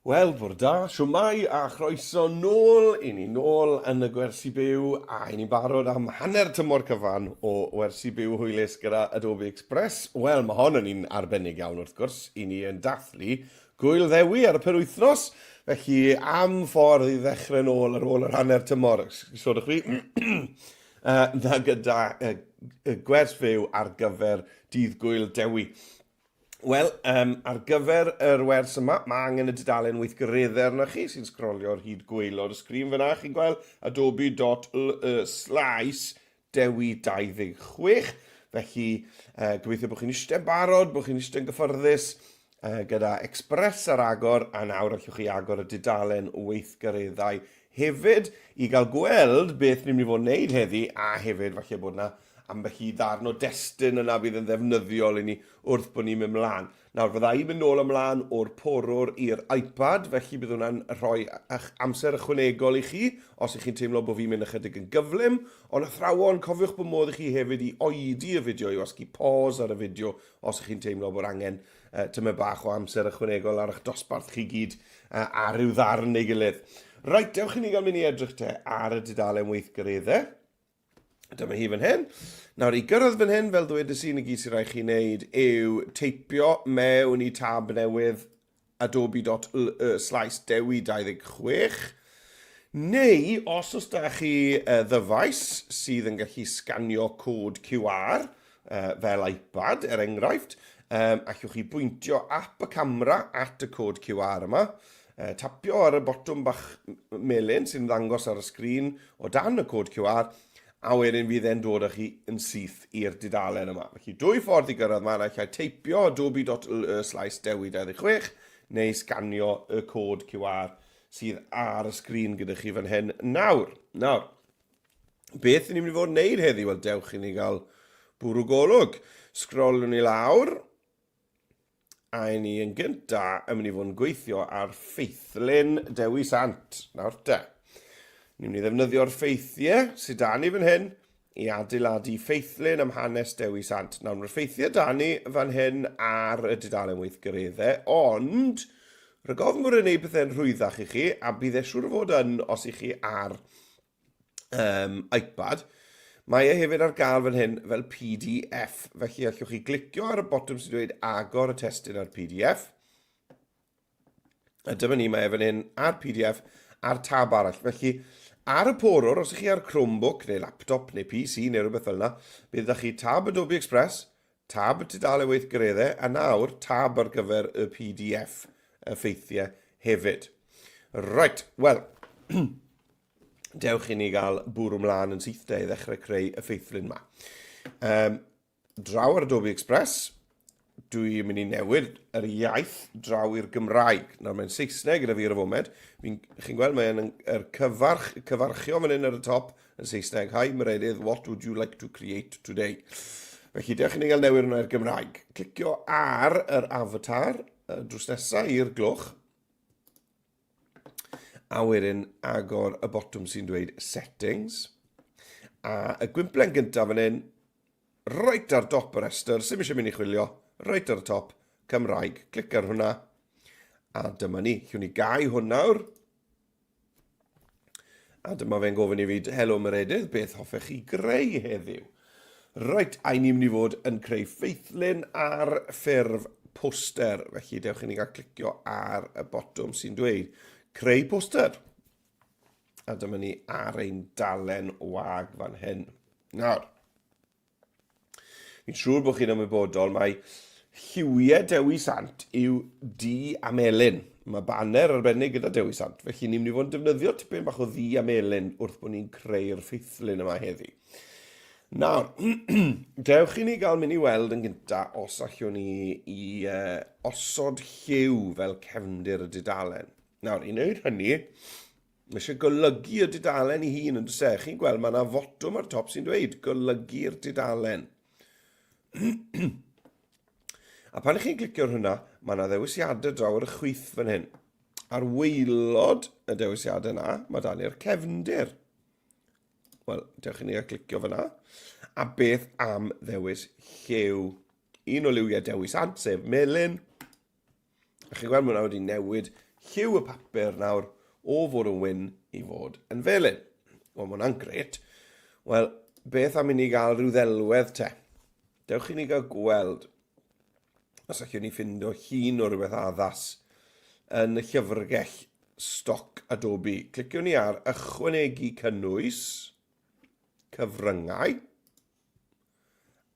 Wel, bore da, shwmae a chroeso nôl i ni nôl yn y gwersi byw a i ni'n barod am hanner tymor cyfan o wersi byw hwylus gyda Adobe Express. Wel, mae hon yn un arbennig iawn wrth gwrs, i ni yn dathlu Gŵyl Ddewi ar y penwythnos, felly am ffordd i ddechrau nôl ar ôl yr hanner tymor, sôn chi, na gyda gwers fyw ar gyfer dydd Gŵyl Dewi. Wel, um, ar gyfer yr wers yma, mae angen y dudalen weithgareddau arnoch chi sy'n sgrolio ar hyd gwaelod y sgrin fyna. Chi'n gweld adobe.ly slash dewi 26. Felly, uh, gobeithio bod chi'n eistedd barod, bod chi'n eistedd yn gyffyrddus uh, gyda Express ar agor, a nawr allwch chi agor y dudalen weithgareddau hefyd i gael gweld beth ni'n mynd i fod yn wneud heddi, a hefyd falle bod yna ambell i ddarn o destun yna fydd yn ddefnyddiol i ni wrth bod ni'n mynd mlaen. Nawr, fydda i'n mynd nôl ymlaen o'r porwr i'r iPad, felly bydd hwnna'n rhoi amser ychwanegol i chi, os ych chi'n teimlo bod fi'n mynd ychydig yn gyflym. Ond athrawon, cofiwch bod modd i chi hefyd i oedi y fideo, i wasgu pause ar y fideo, os ych chi'n teimlo bod angen uh, tymed bach o amser ychwanegol ar eich dosbarth chi gyd uh, ar ryw ddarn neu gilydd. Reit, dewch i ni gael mynd i edrych te ar y dudalen weithgareddau. Dyma hi fan hyn. Nawr, i gyrraedd fan hyn, fel ddwedes i, na gyd sy'n rhaid chi wneud yw teipio mewn i tab newydd adobe.ly slash dewi 26. Neu, os oes da chi ddyfais sydd yn gallu sganio cod QR, fel iPad, er enghraifft, allwch chi bwyntio app y camera at y cod QR yma, tapio ar y botwm bach melyn sy'n ddangos ar y sgrin o dan y cod QR, a wedyn fydd e'n dod â chi yn syth i'r dudalen yma. Felly dwy ffordd i gyrraedd yma, naill ai teipio adobe.ly slash dewi26 neu sganio y cod QR sydd ar y sgrin gyda chi fan hyn nawr. Nawr, beth ni'n mynd i fod yn neud heddi? Wel, dewch i ni gael bwrw golwg. Sgroliwn ni lawr, A i ni yn gynta yn mynd i fod yn gweithio ar ffeithlun Dewi Sant. Nawr te. Ni'n mynd i ddefnyddio'r ffeithiau sydd da ni fan hyn i adeiladu ffeithlun am hanes Dewi Sant. Nawr, mae'r ffeithiau da ni fan hyn ar y dudalen weithgareddau, ond rhag ofn bod e'n gwneud pethau'n rhwyddach i chi, a bydd e siŵr o fod yn os i chi ar um, iPad. Mae e hefyd ar gael fan hyn fel PDF, felly allwch chi glicio ar y botwm sy'n dweud agor y testun ar PDF. A dyma ni, mae e fan hyn ar PDF a'r tab arall. Felly, ar y porwr, os ych chi ar Chromebook neu laptop neu PC neu rhywbeth fel yna, bydd ydych chi tab Adobe Express, tab tudalen weithgareddau, a nawr tab ar gyfer y PDF y ffeithiau hefyd. Right, wel, dewch i ni gael bwrw mlaen yn syth de i ddechrau creu y ffeithlun ma. Um, draw ar Adobe Express, dwi'n mynd i newid yr iaith draw i'r Gymraeg. Nawr mae'n Saesneg gyda fi ar y foment. Chi'n gweld mae'n yr cyfarch, cyfarchio fan hyn ar y top yn Saesneg. Hi Meredydd, what would you like to create today? Felly dewch i ni gael newid hwnna i'r Gymraeg. Clicio ar yr avatar drws nesaf i'r glwch. A wedyn agor y botwm sy'n dweud settings. A y gwymplen gyntaf fan hyn, reit ar dop y rhestr, sy'n eisiau mynd i chwilio, reit ar y top, Cymraeg. Clic ar hwnna. A dyma ni. Llwn ni gau hwn nawr. A dyma fe'n gofyn i fi, helo Meredydd, beth hoffech chi greu heddiw? Reit, a ni'n mynd i fod yn creu ffeithlun ar ffurf poster. Felly dewch i ni gael clicio ar y botwm sy'n dweud creu poster. A dyma ni ar ein dalen wag fan hyn. Nawr, Fi'n siŵr bod chi'n ymwybodol mai lliwiau Dewi Sant yw du a melyn. Mae baner arbennig gyda Dewi Sant, felly ni'n mynd i fod yn defnyddio tipyn bach o ddu a melyn wrth bod ni'n creu'r ffeithlun yma heddi. Nawr, dewch i ni gael mynd i weld yn gynta os allwn ni i uh, osod lliw fel cefndir y dudalen. Nawr, i wneud hynny, Mae eisiau golygu y dudalen i hun yn does e? Chi'n gweld mae yna fotwm ar top sy'n dweud golygu'r dudalen. A pan ych chi'n clicio ar hwnna, mae yna ddewisiadau draw ar y chwith fan hyn. Ar waelod y dewisiadau yna, mae dan i'r cefndir. Wel, dewch i ni a clicio fyna. A beth am ddewis lliw? Un o liwiau Dewi Sant, sef melyn. A chi'n gweld, mae hwnna wedi newid lliw y papur nawr o fod yn wyn i fod yn felyn. Wel, mae hwnna'n gret. Wel, beth am i ni gael rhyw ddelwedd te? Dewch i ni gael gweld os allwn ni ffindo llun o rhywbeth addas yn y llyfrgell stoc Adobe. Cliciwn ni ar ychwanegu cynnwys, cyfryngau,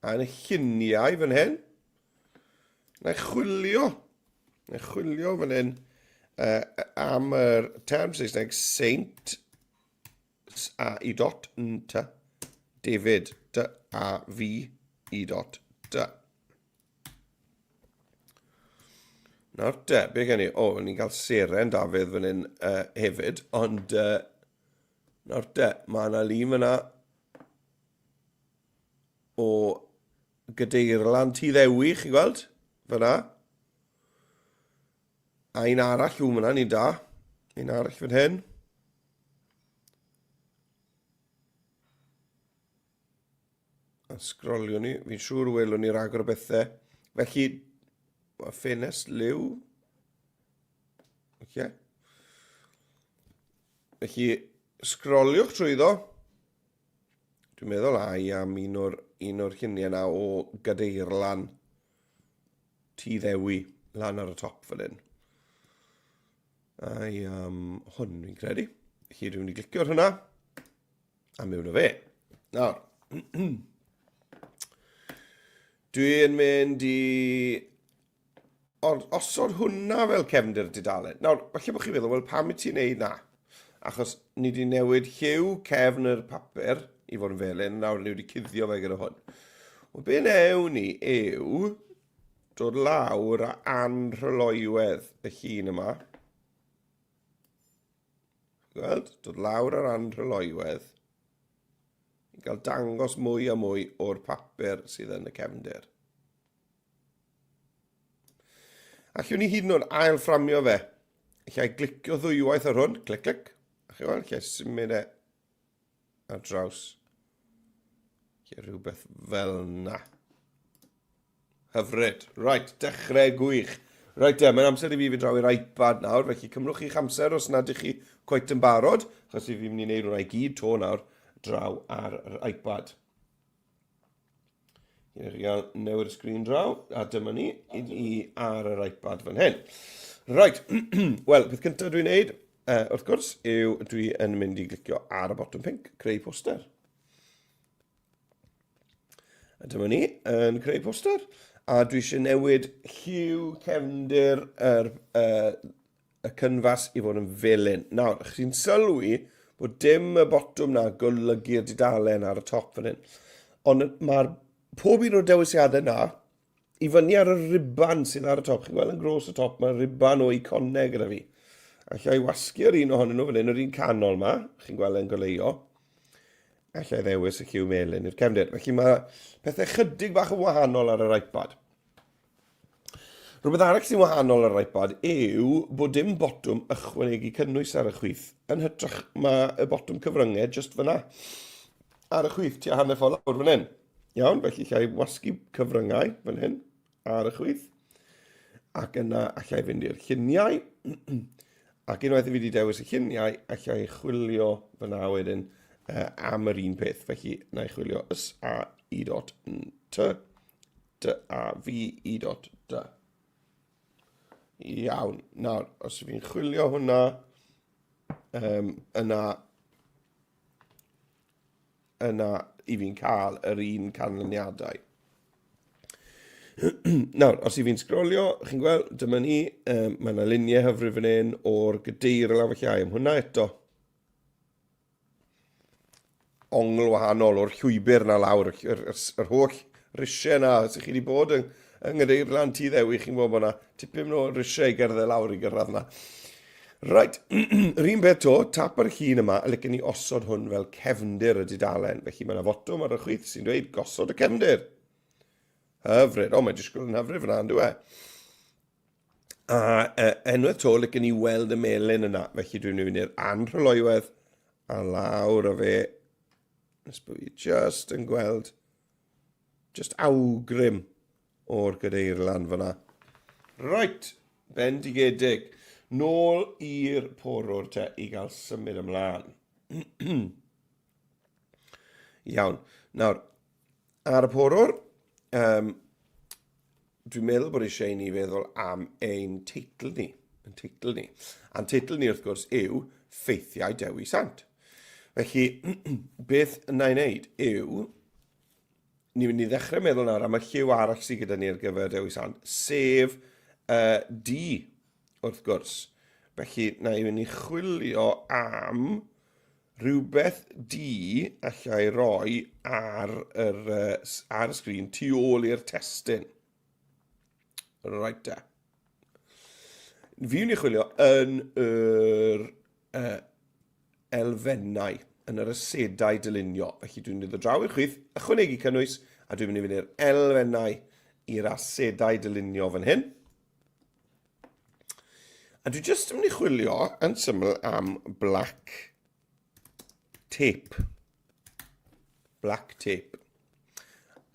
a yn y lluniau fan hyn, na i chwilio, na i chwilio fan hyn am yr term Saesneg Saint S A I dot N T David D A V I dot D. Nawr te, be gen i? O, ni'n cael seren Dafydd fan hyn hefyd, ond nawr te, mae yna lun fyna o Gadeirlan Tŷ Ddewi, chi'n gweld? Fyna. A un arall, ww, mae hwnna'n un da. Un arall fan hyn. A sgrolio ni, fi'n siŵr welwn ni ragor o bethau. Felly, mae ffenest liw. Okay. Felly, sgroliwch trwyddo. Dwi'n meddwl ai am un o'r, un o'r lluniau yna o gadeirlan Tŷ Ddewi lan ar y top fan hyn. Ai am hwn, fi'n credu. Felly dwi'n mynd i glicio ar hwnna. A mewn o fe. Nawr, dwi'n mynd i osod hwnna fel cefndir dudalen. Nawr, falle bod chi'n meddwl, wel pam i ti'n neud na? Achos ni wedi newid lliw cefn yr papur i fod yn felyn, nawr ni wedi cuddio fe gyda hwn. Wel, be newn ni yw dod lawr a anrhyloiwedd y llun yma. Gweld? Dod lawr ar anrhyloiwedd i gael dangos mwy a mwy o'r papur sydd yn y cefndir. Allwn ni hyd yn oed ail fframio fe. Alla i glicio ddwywaith ar hwn, clic, clic. A chi weld, alla i symud e ar draws. Lle rhywbeth fel na. Hyfryd. Right, dechrau gwych. Right, e, mae'n amser i fi fynd draw i'r iPad nawr, felly cymrwch chi'ch amser os nad ydych chi cweit yn barod, achos i fi'n mynd i wneud hwnna i gyd to nawr draw ar yr iPad. I chi gael newid y sgrin draw, a dyma ni, i ni ar yr iPad fan hyn. Right, wel, peth cyntaf dwi'n neud, wrth gwrs, yw dwi yn mynd i glicio ar y botwm pink, creu poster. A dyma ni yn creu poster. A dwi eisiau newid lliw cefndir yr, y cynfas i fod yn felyn. Nawr, chi'n sylwi bod dim y botwm na golygu'r dudalen ar y top fan hyn. Ond mae'r pob un o'r dewisiadau na i fyny ar y riban sydd ar y top. Chi'n gweld yn gros y top, mae riban o iconau gyda fi. Alla i wasgu ar un ohonyn nhw fan hyn, yr un canol ma, chi'n gweld e'n goleuo. Alla i ddewis y lliw melyn i'r cefndir. Felly mae pethau chydig bach yn wahanol ar yr iPad. Rhywbeth arall sy'n wahanol ar yr iPad yw bod dim botwm ychwanegu cynnwys ar y chwith. Yn hytrach mae y botwm cyfryngau jyst fyna. Ar y chwith, tua hanner ffordd lawr fan hyn. Iawn, felly allai wasgu cyfryngau fan hyn ar y chwith. Ac yna allai fynd i'r lluniau. Ac unwaith i fi wedi dewis y lluniau, allai chwilio fyna wedyn am yr un peth. Felly, na i chwilio s a i dot n t D A V I dot D. Iawn. Nawr, os fi'n chwilio hwnna, um, yna, yna i fi'n cael yr un canlyniadau. Nawr, os i fi'n sgrolio, chi'n gweld, dyma ni, um, mae yna luniau hyfryd fan hyn o'r gadeirlan felly am hwnna eto. ongl wahanol o'r llwybr 'na lawr, yr, yr, yr, yr holl risiau 'na. Os ych chi wedi bod yng, yng Nghadeirlan Tŷ Ddewi, chi'n gwybod bod 'na tipyn o risiau i gerdded lawr i gyrraedd 'na. Right, yr un peth to, tap ar y llun yma, a licen ni osod hwn fel cefndir y dudalen. Felly mae yna fotwm ar y chwith sy'n dweud gosod y cefndir. Hyfryd. O, mae disgwyl yn hyfryd fyna, ynddo e? A unwaith to, licen i weld y melyn yna. Felly dwi'n mynd i'r anrhyloywedd a lawr o fe. Nes bod fi just yn gweld just awgrym o'r gadeirlan fyna. Right, bendigedig. Nôl i'r porwr te i gael symud ymlaen. Iawn. Nawr, ar y porwr, um, dwi'n meddwl bod eisiau i ni feddwl am ein teitl ni. Ein teitl ni. A'n teitl ni, wrth gwrs, yw Ffeithiau Dewi Sant. Felly, beth yna i wneud yw, ni'n mynd i ddechrau meddwl nawr am y lliw arall sydd gyda ni ar gyfer Dewi Sant, sef du, wrth gwrs. Felly, na i mynd i chwilio am rhywbeth du allai roi ar, yr, ar y sgrin tu ôl i'r testun. Right te. Fi mynd i chwilio yn yr elfennau, yn yr asedau dylunio. Felly dwi'n mynd i ddod draw i'r chwith, ychwanegu cynnwys, a dwi'n mynd i fynd i'r elfennau i'r asedau dylunio fan hyn. A dwi jyst yn mynd i chwilio yn syml am black tape. Black tape.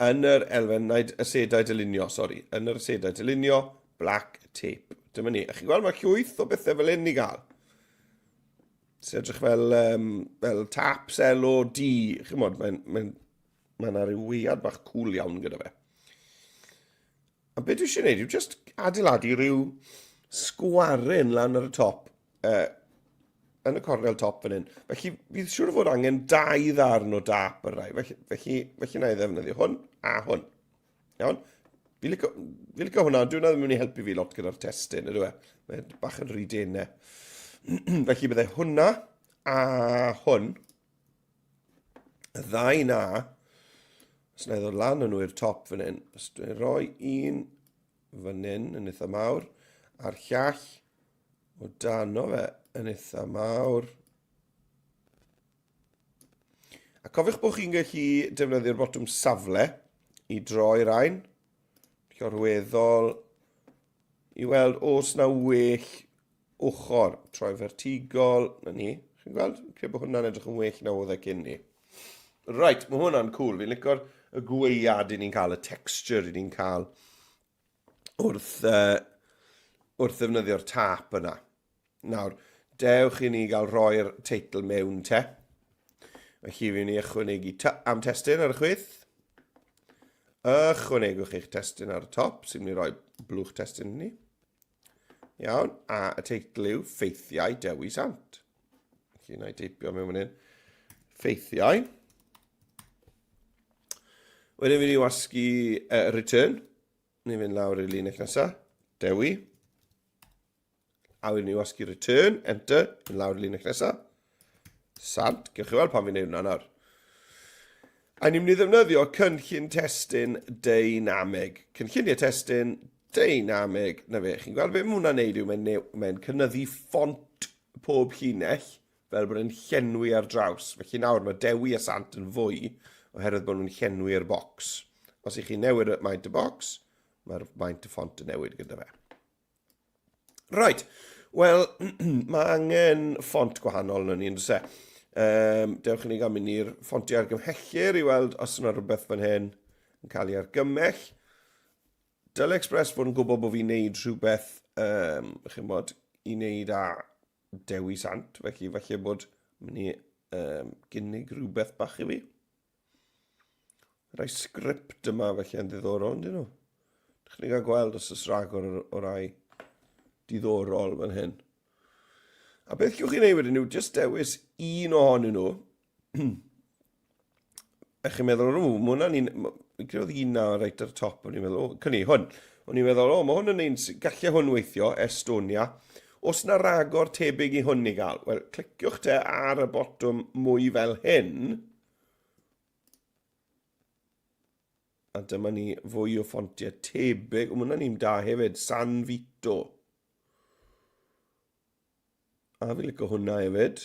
Yn yr elfennau asedau dylunio, sori. Yn yr asedau dylunio, black tape. Dyma ni. A chi'n gweld mae llwyth o bethau fel hyn i gael. Sy'n edrych fel, um, fel tap selo D. Chi'n modd, mae'n mae, mae yna rhyw weiad bach cool iawn gyda fe. A beth dwi eisiau gwneud yw just adeiladu rhyw sgwaryn lan ar y top, yn y cornel top fan hyn. Felly, fydd siŵr o fod angen dau ddarn o dap ar rai. Felly, felly, felly na i ddefnyddio hwn a hwn. Iawn? Fi licio, fi licio hwnna, ond dwi'n ddim yn mynd i helpu fi lot gyda'r testun, ydw e? Mae'n bach yn rhy denau. Felly byddai hwnna a hwn Y ddau na, os na i ddod lan yn nhw i'r top fan hyn, os dwi'n rhoi un fan hyn yn eitha mawr, a'r llall o dano fe yn eitha mawr. A cofiwch bod chi'n gallu defnyddio'r botwm safle i droi rhain, llorweddol, i weld os na well ochr, troi fertigol, na ni. Chi'n gweld? Fi'n credu bod hwnna'n edrych yn well na oedd e cyn ni. Right, mae hwnna'n cool. Fi'n licio'r y gweiad i ni'n cael, y texture i ni'n cael wrth, wrth ddefnyddio'r tap yna. Nawr, dewch i ni gael rhoi'r teitl mewn te. Felly fi'n mynd i ychwanegu am testun ar y chwith. Ychwanegwch eich testun ar y top, sy'n mynd i roi blwch testun i ni. Iawn, a y teitl yw Ffeithiau Dewi Sant. Felly, na i deipio mewn fan hyn. Ffeithiau. Wedyn fi'n i wasgu return. Ni'n fynd lawr i'r linell nesaf. Dewi. A wedyn ni wasgu return, enter, yn lawr i'r linell nesaf. Sant. Gewch chi weld pan fi'n neud hwnna nawr. A ni'n mynd i ddefnyddio cynllun testun deinamig. Cynlluniau testun deinamig. Na fe, chi'n gweld beth mae hwnna'n neud yw mae'n mae cynyddu ffont pob llinell fel bod e'n llenwi ar draws. Felly nawr mae Dewi a Sant yn fwy oherwydd bod nhw'n llenwi'r bocs. Os ych chi'n newid maint y bocs, mae'r maint y ffont yn newid gyda fe. Right, wel, mae angen ffont gwahanol yn ni, yn e? Dewch i ni gael mynd i'r ffontiau argymhellir i weld os yna rhywbeth fan hyn yn cael ei argymell. Dyle Express fod yn gwybod bod fi'n neud rhywbeth, um, chi'n bod, i wneud â Dewi Sant, felly falle bod mynd i um, gynnig rhywbeth bach i fi. Rhai sgript yma felly yn ddiddorol, yndyn nhw? Dych chi'n cael gweld os oes rhagor o, o rai diddorol fan hyn. A beth gewch chi wneud wedyn yw just dewis un ohonyn nhw. A chi'n meddwl, o, mae hwnna'n un... Fi'n credu oedd un na reit ar y top, o'n i'n meddwl, o, cynni, hwn. O'n i'n meddwl, o, mae hwn yn un, gallai hwn weithio, Estonia. Os na ragor tebyg i hwn i gael? Wel, cliciwch te ar y botwm mwy fel hyn, A dyma ni fwy o ffontiau tebyg. O, mae hwnna'n un da hefyd. San Vito. A fi'n licio hwnna hefyd.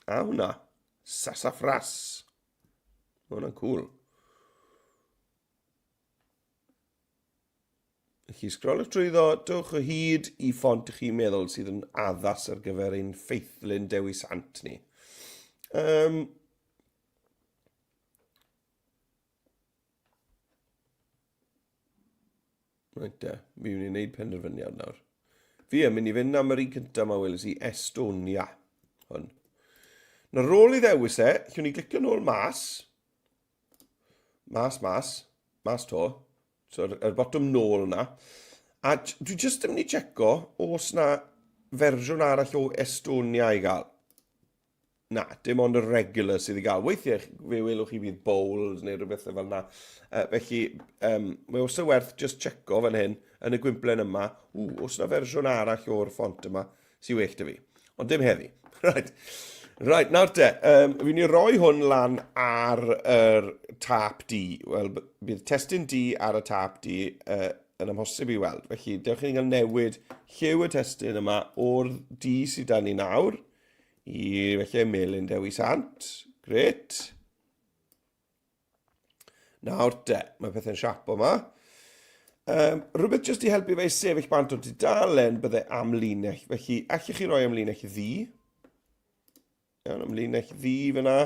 A hwnna. Sassafras. Mae hwnna'n cool. Felly, sgrolwch drwyddo, dewch o hyd i ffont ych chi'n meddwl sydd yn addas ar gyfer ein ffeithlun Dewi Sant ni. Um, Reit de, fi mynd i wneud penderfyniad nawr. Fi yn mynd i fynd am yr un cyntaf yma weles i, Estonia. Hwn. Nawr, rôl i ddewis e, llwn ni glicio nôl mas. Mas, mas. Mas to. So, yr, yr botwm nôl yna. A dwi jyst yn mynd i checo os na fersiwn arall o Estonia i gael. Na, dim ond y regular sydd i gael. Weithiau, fe welwch chi bydd bold neu rhywbeth fel yna. Felly, mae os y werth just checo fan hyn, yn y gwymplen yma, ww, os yna fersiwn arall o'r ffont yma sy'n well dy fi. Ond dim heddi. Right. Right, nawr te, fi'n mynd i roi hwn lan ar yr tap D. Wel, bydd testun D ar y tap D yn amhosib i weld. Felly, dewch i ni gael newid lliw y testun yma o'r D sydd dan ni nawr i felly Melin Dewi Sant. Gret. Nawr te, mae pethau'n siapo yma. Rhywbeth jyst i helpu fe i sefyll bant o'r dudalen bydde amlinell. Felly, allwch chi roi amlinell ddi? Iawn, amlinell ddi fyna.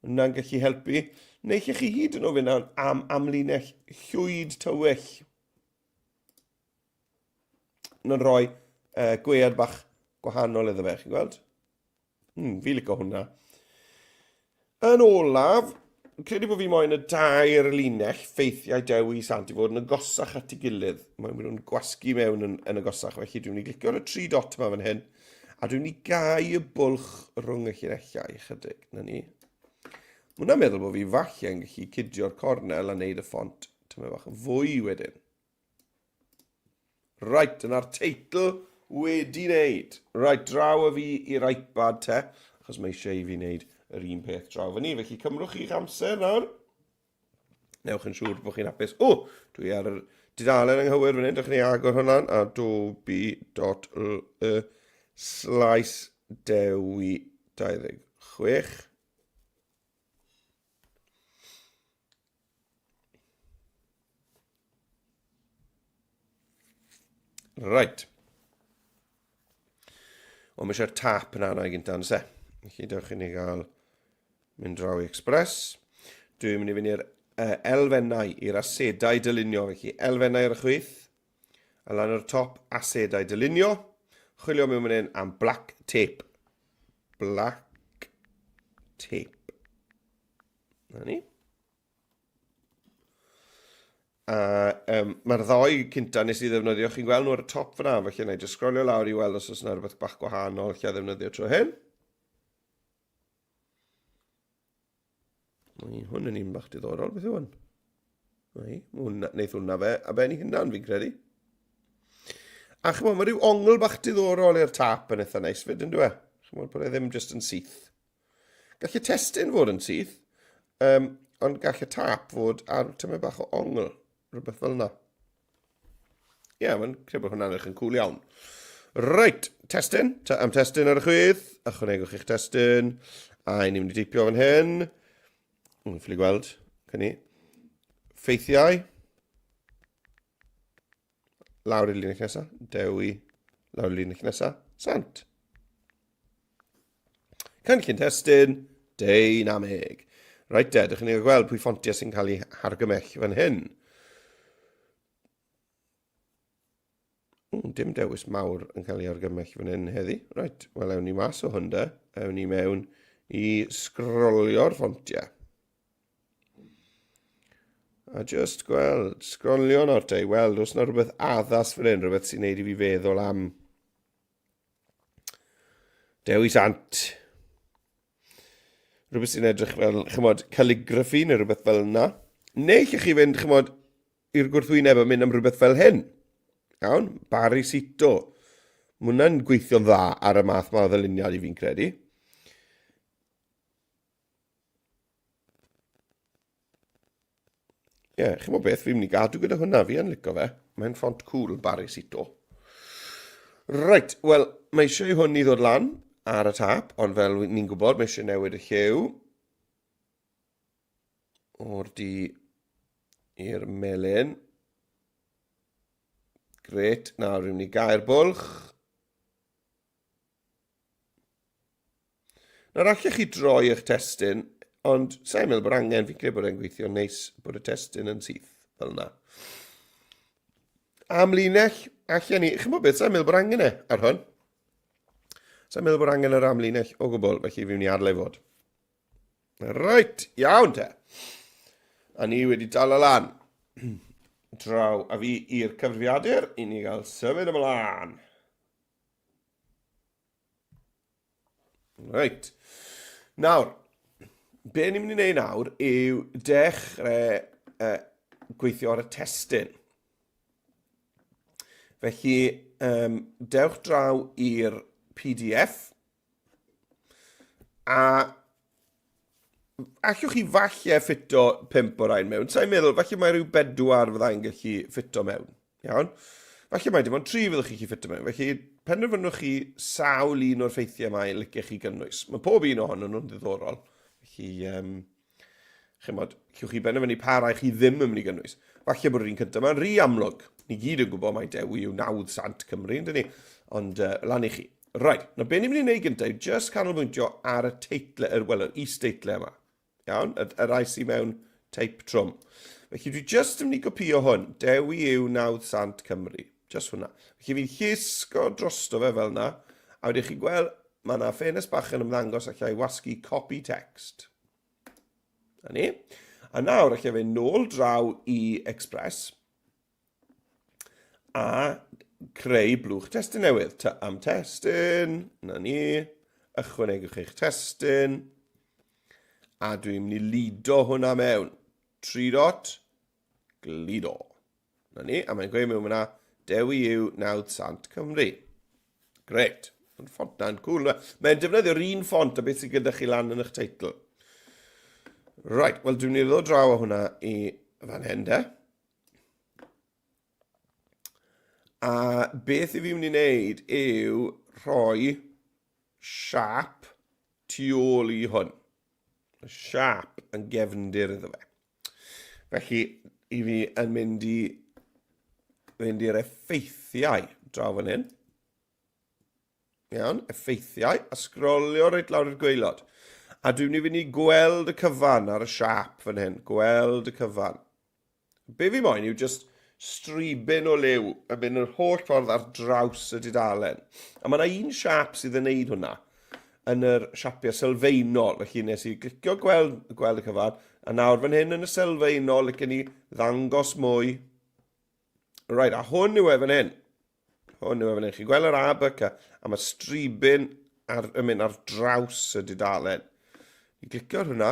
Yna'n gallu helpu. Neu allwch chi hyd yn oed fynd am amlinell llwyd tywyll. Nhw'n rhoi gwead bach gwahanol iddo fe, chi'n gweld? Fi licio hwnna. Yn olaf, credu bod fi moyn y dair linell ffeithiau Dewi Sant i fod yn agosach at ei gilydd. Mae'n mynd nhw'n gwasgu mewn yn, yn agosach, felly dwi'n mynd i glicio ar y tri dot yma fan hyn, a dwi'n mynd i gau y bwlch rhwng y llinellau ychydig. Na ni. Mae hwnna'n meddwl bod fi falle yn gallu cudio'r cornel a wneud y ffont tymed bach yn fwy wedyn. Right, dyna'r teitl wedi wneud. Right, draw â fi i'r iPad te, achos mae eisiau i fi wneud yr un peth draw fyny. Felly cymrwch chi'ch amser nawr. Newch yn siŵr bod chi'n hapus. O, dwi ar yr dudalen anghywir fan hyn. Dewch ni agor hwnna. Adobe.ly slash dewi 26. Right. Wel, mae eisiau'r tap yna yna i gyntaf, yn se? Felly, dewch i ni gael mynd draw i Express. Dwi'n mynd i fynd i'r elfennau, i'r asedau dylunio. Felly, elfennau ar y chwith, a lan ar y top, asedau dylunio. Chwilio mewn fan hyn am black tape. Black tape. Na ni. A um, mae'r ddoi cynta nes i ddefnyddio, chi'n gweld nhw ar y top fyna, felly na i jyst sgrolio lawr i weld os oes yna rhywbeth bach gwahanol lle ddefnyddio tro hyn. Mae hwn yn un bach diddorol, beth yw hwn? Mae, hwnna, neith hwnna fe, a ben i hunan fi'n credu. A chymod, mae rhyw ongl bach diddorol i'r tap yn eitha neis fyd, yn dweud? Chymod, bod e ddim jyst yn syth. Gall y testun fod yn syth, um, ond gall y tap fod ar tymed bach o ongl, rhywbeth fel yna. Ie, yeah, mae'n credu bod hwnna'n edrych yn cool iawn. Reit, testun, am testun ar y chwith, ychwanegwch eich testun, a ni'n mynd i deipio fan hyn. Ww, ffili gweld, cynni. Ffeithiau. Lawr i'r linell nesaf, Dewi, lawr i'r linell nesaf, Sant. Cynllun testun, deinamig. Reit de, dych chi'n ei gweld pwy ffontiau sy'n cael eu hargymell fan hyn. Ww, dim dewis mawr yn cael ei argymell fan hyn heddi. Reit, wel ewn ni mas o hwn de. Ewn ni mewn i sgrolio'r ffontiau. A just gweld, sgrolio nawr te i weld os yna rhywbeth addas fan hyn, rhywbeth sy'n neud i fi feddwl am Dewi Sant. Rhywbeth sy'n edrych fel, chymod, calligraphy neu rhywbeth fel yna. Neu lle chi fynd, chymod, i'r gwrthwyneb a mynd am rhywbeth fel hyn. Iawn, Barry Sito. Mae hwnna'n gweithio'n dda ar y math ma o ddyluniad i fi'n credu. Ie, yeah, chi'n beth, fi'n mynd i gadw gyda hwnna, fi yn licio fe. Mae'n ffont cool, Barry Sito. Right, wel, mae eisiau i hwn i ddod lan ar y tap, ond fel ni'n gwybod, mae eisiau newid y lliw o'r du i'r melyn. Gret, nawr rwy'n mynd i gau'r bwlch. Nawr allech chi droi eich testun, ond sa'n meddwl bod angen, fi'n credu bod e'n gweithio neis bod y testun yn syth fel yna. Amlinell. Allen ni, chi'n bod beth, sa'n meddwl bod angen e ar hwn. Sa'n meddwl bod angen yr amlinell o gwbl, felly fi'n mynd i adael ei fod. Reit, iawn te. A ni wedi dal y lan. Draw a fi i'r cyfrifiadur i ni gael symud ymlaen. Reit. Nawr, be ni'n mynd i wneud nawr yw dechrau gweithio ar y testun. Felly, dewch draw i'r PDF a allwch chi falle ffito pump o rain mewn. Sa'n meddwl, falle mae rhyw bedwar fyddai'n gallu ffito mewn. Iawn? Falle mai dim ond tri fyddwch chi'n gallu ffito mewn. Felly, penderfynwch chi sawl un o'r ffeithiau mae licech chi gynnwys. Mae pob un ohonyn nhw'n ddiddorol. Felly, chimod, llwch chi benderfynu pa rai chi ddim yn mynd i gynnwys. Falle bod yr un cyntaf yma'n rhy amlwg. Ni gyd yn gwybod mai Dewi yw nawdd sant Cymru, yndyn ni? Ond lan i chi. Right, na be ni'n mynd i wneud gyntaf yw just canolbwyntio ar y teitle, wel, yr is-deitle yma. Iawn, y, y rai sydd mewn teip trwm. Felly dwi just yn mynd i gopio hwn. Dewi yw nawdd sant Cymru. Just hwnna. Felly fi'n llusgo drosto fe fel yna. A wedyn chi'n gweld, mae yna ffenest bach yn ymddangos allai wasgu copy text. Na ni. A nawr allai fe nôl draw i Express a creu blwch testun newydd. Ty am testun, na ni, ychwanegwch eich testun, a dwi'n mynd i lido hwnna mewn. Tri dot, glido. Na ni, a mae'n gweud mewn fyna, Dewi yw nawdd sant Cymru. Gret. Mae'n ffont na'n cool. Mae'n defnyddio'r un ffont a beth sydd gyda chi lan yn eich teitl. Right, wel dwi'n mynd i ddod draw o hwnna i fan hyn de. A beth i fi mynd i wneud yw rhoi siap tu ôl i hwn. Siap yn gefndir iddo fe. Felly, i fi yn mynd i fynd i'r effeithiau draw fan hyn. Iawn, effeithiau, a sgrolio reit lawr i'r gwaelod. A dwi'n mynd i fynd i gweld y cyfan ar y siap fan hyn. Gweld y cyfan. Be fi moyn yw just stribyn o liw yn mynd yr holl ffordd ar draws y dudalen. A mae yna un siap sydd yn neud hwnna yn yr siapiau sylfaenol. Felly nes i glicio gweld, gweld y cyfan, a nawr fan hyn yn y sylfaenol, licen ni ddangos mwy. Right, a hwn yw e fan hyn. Hwn yw e fan hyn. Chi'n gweld yr A, B, C, a mae stribyn ar, yn mynd ar draws y dudalen. I glicio ar hwnna,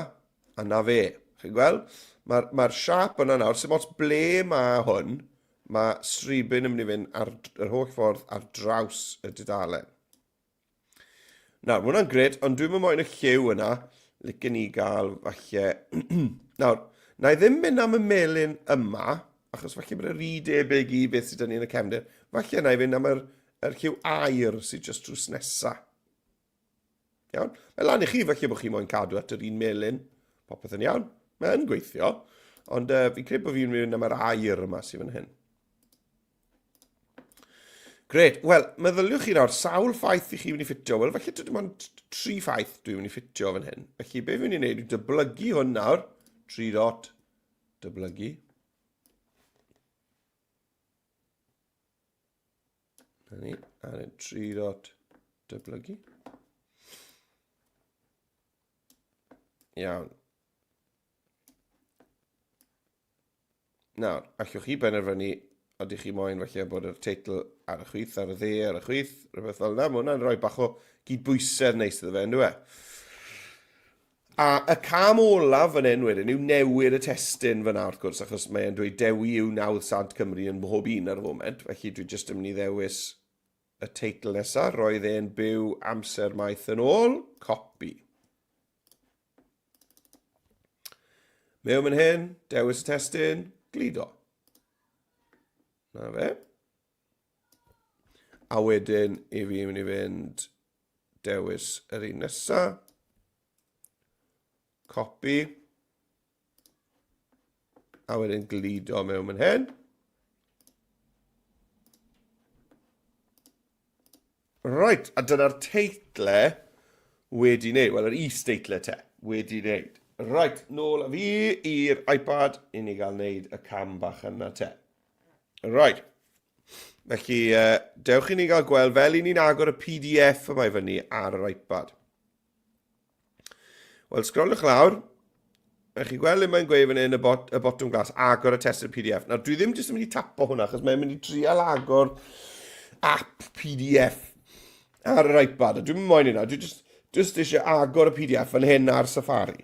a na fe. Chi'n gweld? Mae'r mae siap yna nawr, sy'n ots ble mae hwn, mae stribyn yn mynd i fynd ar yr holl ffordd ar draws y dudalen. Nawr, mae hwnna'n gret, ond dwi'n moyn y lliw yna. Licen ni gael falle... Nawr, na i ddim mynd am y melyn yma, achos falle bod y rhy debyg i beth sydd 'da ni yn y cefndir. Falle na i fynd am yr, yr lliw aur sydd jyst drws nesa. Iawn? Mae lan i chi, falle bod chi moyn cadw at yr un melyn. Popeth yn iawn. Mae yn gweithio. Ond fi'n credu bod fi'n mynd am yr aur yma sydd fan hyn. Gret. Wel, meddyliwch chi nawr, sawl ffaith i chi mynd i ffitio? Wel, falle dim ond tri ffaith dwi'n mynd i ffitio fan hyn. Felly, be fi'n mynd i wneud yw dyblygu hwn nawr. Tri dot, dyblygu. Na ni, a tri dot, dyblygu. Iawn. Nawr, allwch chi benderfynu ydych chi moyn falle bod yr teitl ar y chwith, ar y dde, ar y chwith, rhywbeth fel yna. Mae hwnna'n rhoi bach o gydbwysedd neis iddo fe, ynddo e? A y cam olaf fan hyn wedyn yw newid y testun fyna wrth gwrs, achos mae'n dweud Dewi yw nawdd Sant Cymru yn mhob un ar y foment, felly dwi jyst yn mynd i ddewis y teitl nesaf, roedd e'n byw amser maith yn ôl, copy. Mewn fan hyn, dewis y testun, gludo. Na fe. A wedyn, i fi mynd i fynd dewis yr un nesa. Copy. A wedyn gludo mewn fan hyn. Right, a dyna'r teitle wedi wneud. Wel, yr is-deitle te, wedi wneud. Right, nôl â fi i'r iPad i ni gael wneud y cam bach yna te. Right. Felly, dewch i ni gael gweld fel i ni'n agor y PDF yma i fyny ar yr iPad. Wel, sgroliwch lawr. A chi'n gweld le mae'n gweud fan hyn y, bot, y botwm glas, agor y testun PDF. Nawr, dwi ddim jyst yn mynd i tapo hwnna, achos mae'n mynd i trial agor app PDF ar yr iPad. A dwi'n moyn hynna, dwi jyst, jyst eisiau agor y PDF fan hyn ar Safari.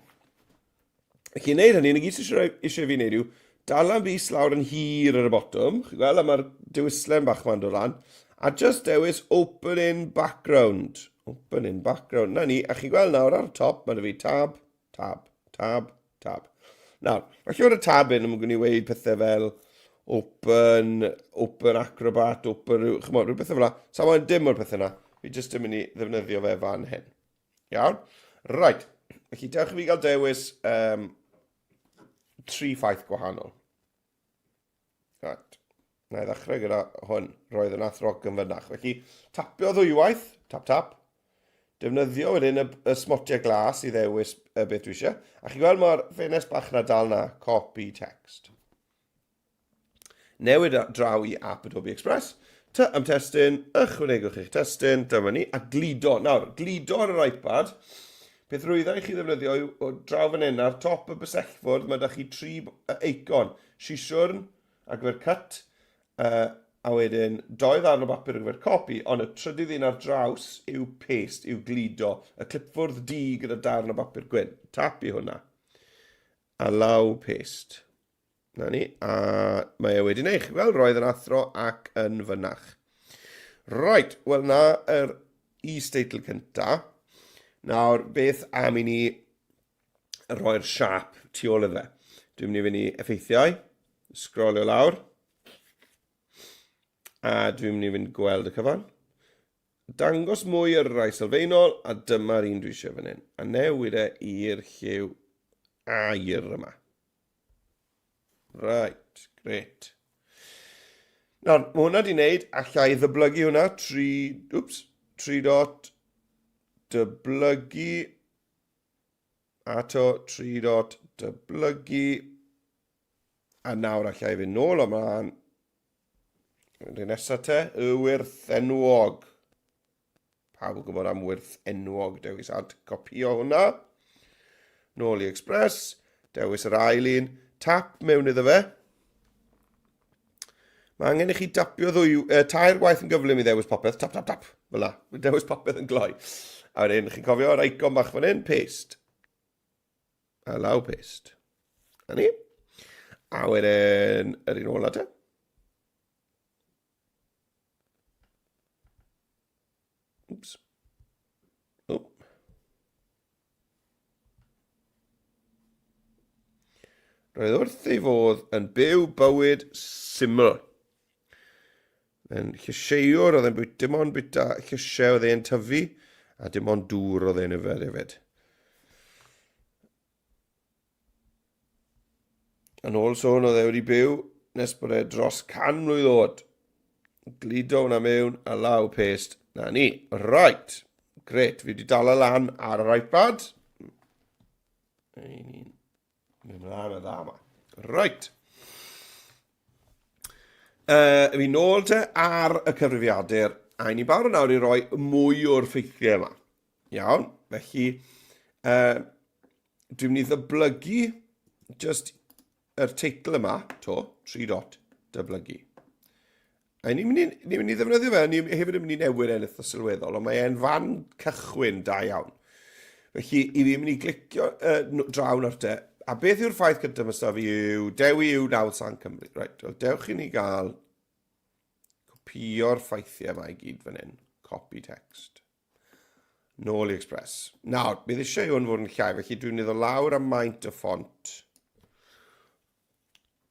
Felly, i wneud hynny, na gyd sydd eisiau, eisiau fi wneud yw dal am fus lawr yn hir ar y botwm. Chi'n gweld, a mae'r dewislen bach ma'n dod lan. A just dewis open in background. Open in background. Na ni, a chi'n gweld nawr ar y top, mae 'da fi tab, tab, tab, tab. Nawr, falle bod y tab hyn yn mynd i weid pethau fel open, open acrobat, open, chymod, rhyw bethau fel la. Sa moyn dim o'r pethau yna. Fi jyst yn mynd i ddefnyddio fe fan hyn. Iawn? Right. Felly, dewch i fi gael dewis um, tri ffaith gwahanol. Right. Na i ddechrau gyda hwn. Roedd yn athro gynfynach. Felly, tapio ddwywaith. Tap, tap. Defnyddio wedyn y, y smotiau glas i ddewis y beth dwi eisiau. A chi'n gweld mae'r ffenest bach na dal na, copy text. Newid draw i app Adobe Express. Ty am testun, ychwanegwch eich testun, dyma ni, a gludo. Nawr, gludo ar yr iPad, peth rwydda i chi ddefnyddio yw o draw fan hyn, ar top y bysellfwrdd, mae da chi tri eicon. Sisiwrn ar gyfer cut, uh, a wedyn doi ddarn o bapur ar gyfer copi, ond y trydydd un ar draws yw paste, yw gludo, y clipfwrdd du gyda darn o bapur gwyn. Tap i hwnna. Allow paste. Na ni, a mae e wedi wneud. Chi'n gweld, roedd yn athro ac yn fynach. Right, wel na yr is-deitl cynta. Nawr, beth am i ni roi'r siap tu ôl iddo fe? Dwi'n mynd i fynd i effeithiau, sgrolio lawr, a dwi'n mynd i fynd gweld y cyfan. Dangos mwy ar y rai sylfaenol, a dyma'r un dwi eisiau fan hyn. A newid e i'r lliw aur yma. Right, great. Nawr, mae hwnna di wneud, allai ddyblygu hwnna, 3, oops, 3 dot, dyblygu, ato, 3 dot, dyblygu, a nawr allai fynd nôl ymlaen. Rydyn nesaf te, y wyrth enwog. Pawb yn gwybod am wyrth enwog Dewi Sant. Copio hwnna. Nôl i Express. Dewis yr ail un. Tap mewn iddo fe. Mae angen i chi dapio ddwy, tair gwaith yn gyflym i ddewis popeth. Tap, tap, tap. Fel la. Dewis popeth yn gloi. A wedyn, chi'n cofio yr icon bach fan hyn? Paste. Allow paste. A ni. A wedyn, yr un ola te. Oops. Oh. Roedd wrth ei fodd yn byw bywyd syml. Yn llysieuwr, oedd e'n bwyta, dim ond bwyta llysiau oedd e'n tyfu, a dim ond dŵr oedd e'n yfed hefyd. Yn ôl sôn, oedd e wedi byw nes bod e dros 100 mlwydd oed. Gludo hwnna mewn, a law paste. Na ni. Right. Gret, fi wedi dal y lan ar yr iPad. Ein ni'n mynd mlaen y dda yma. Right. Uh, fi nôl te ar y cyfrifiadur, a i ni barod nawr i roi mwy o'r ffeithiau yma. Iawn, felly uh, dwi'n mynd i ddyblygu just yr teitl yma, to, 3 dot, dyblygu. A ni'n mynd i, ni mynd i ddefnyddio fe, ni hefyd yn mynd i newid e'n eitha sylweddol, ond mae e'n fan cychwyn da iawn. Felly, i fi'n mynd i glicio uh, draw nawr te, a beth yw'r ffaith gyntaf yma fi yw, Dewi yw nawdd Sant Cymru. Right, well, dewch i ni gael copio'r ffeithiau yma i gyd fan hyn. Copy text. Nôl i Express. Nawr, bydd eisiau i hwn fod yn llai, felly dwi'n mynd i ddod lawr am maint y ffont.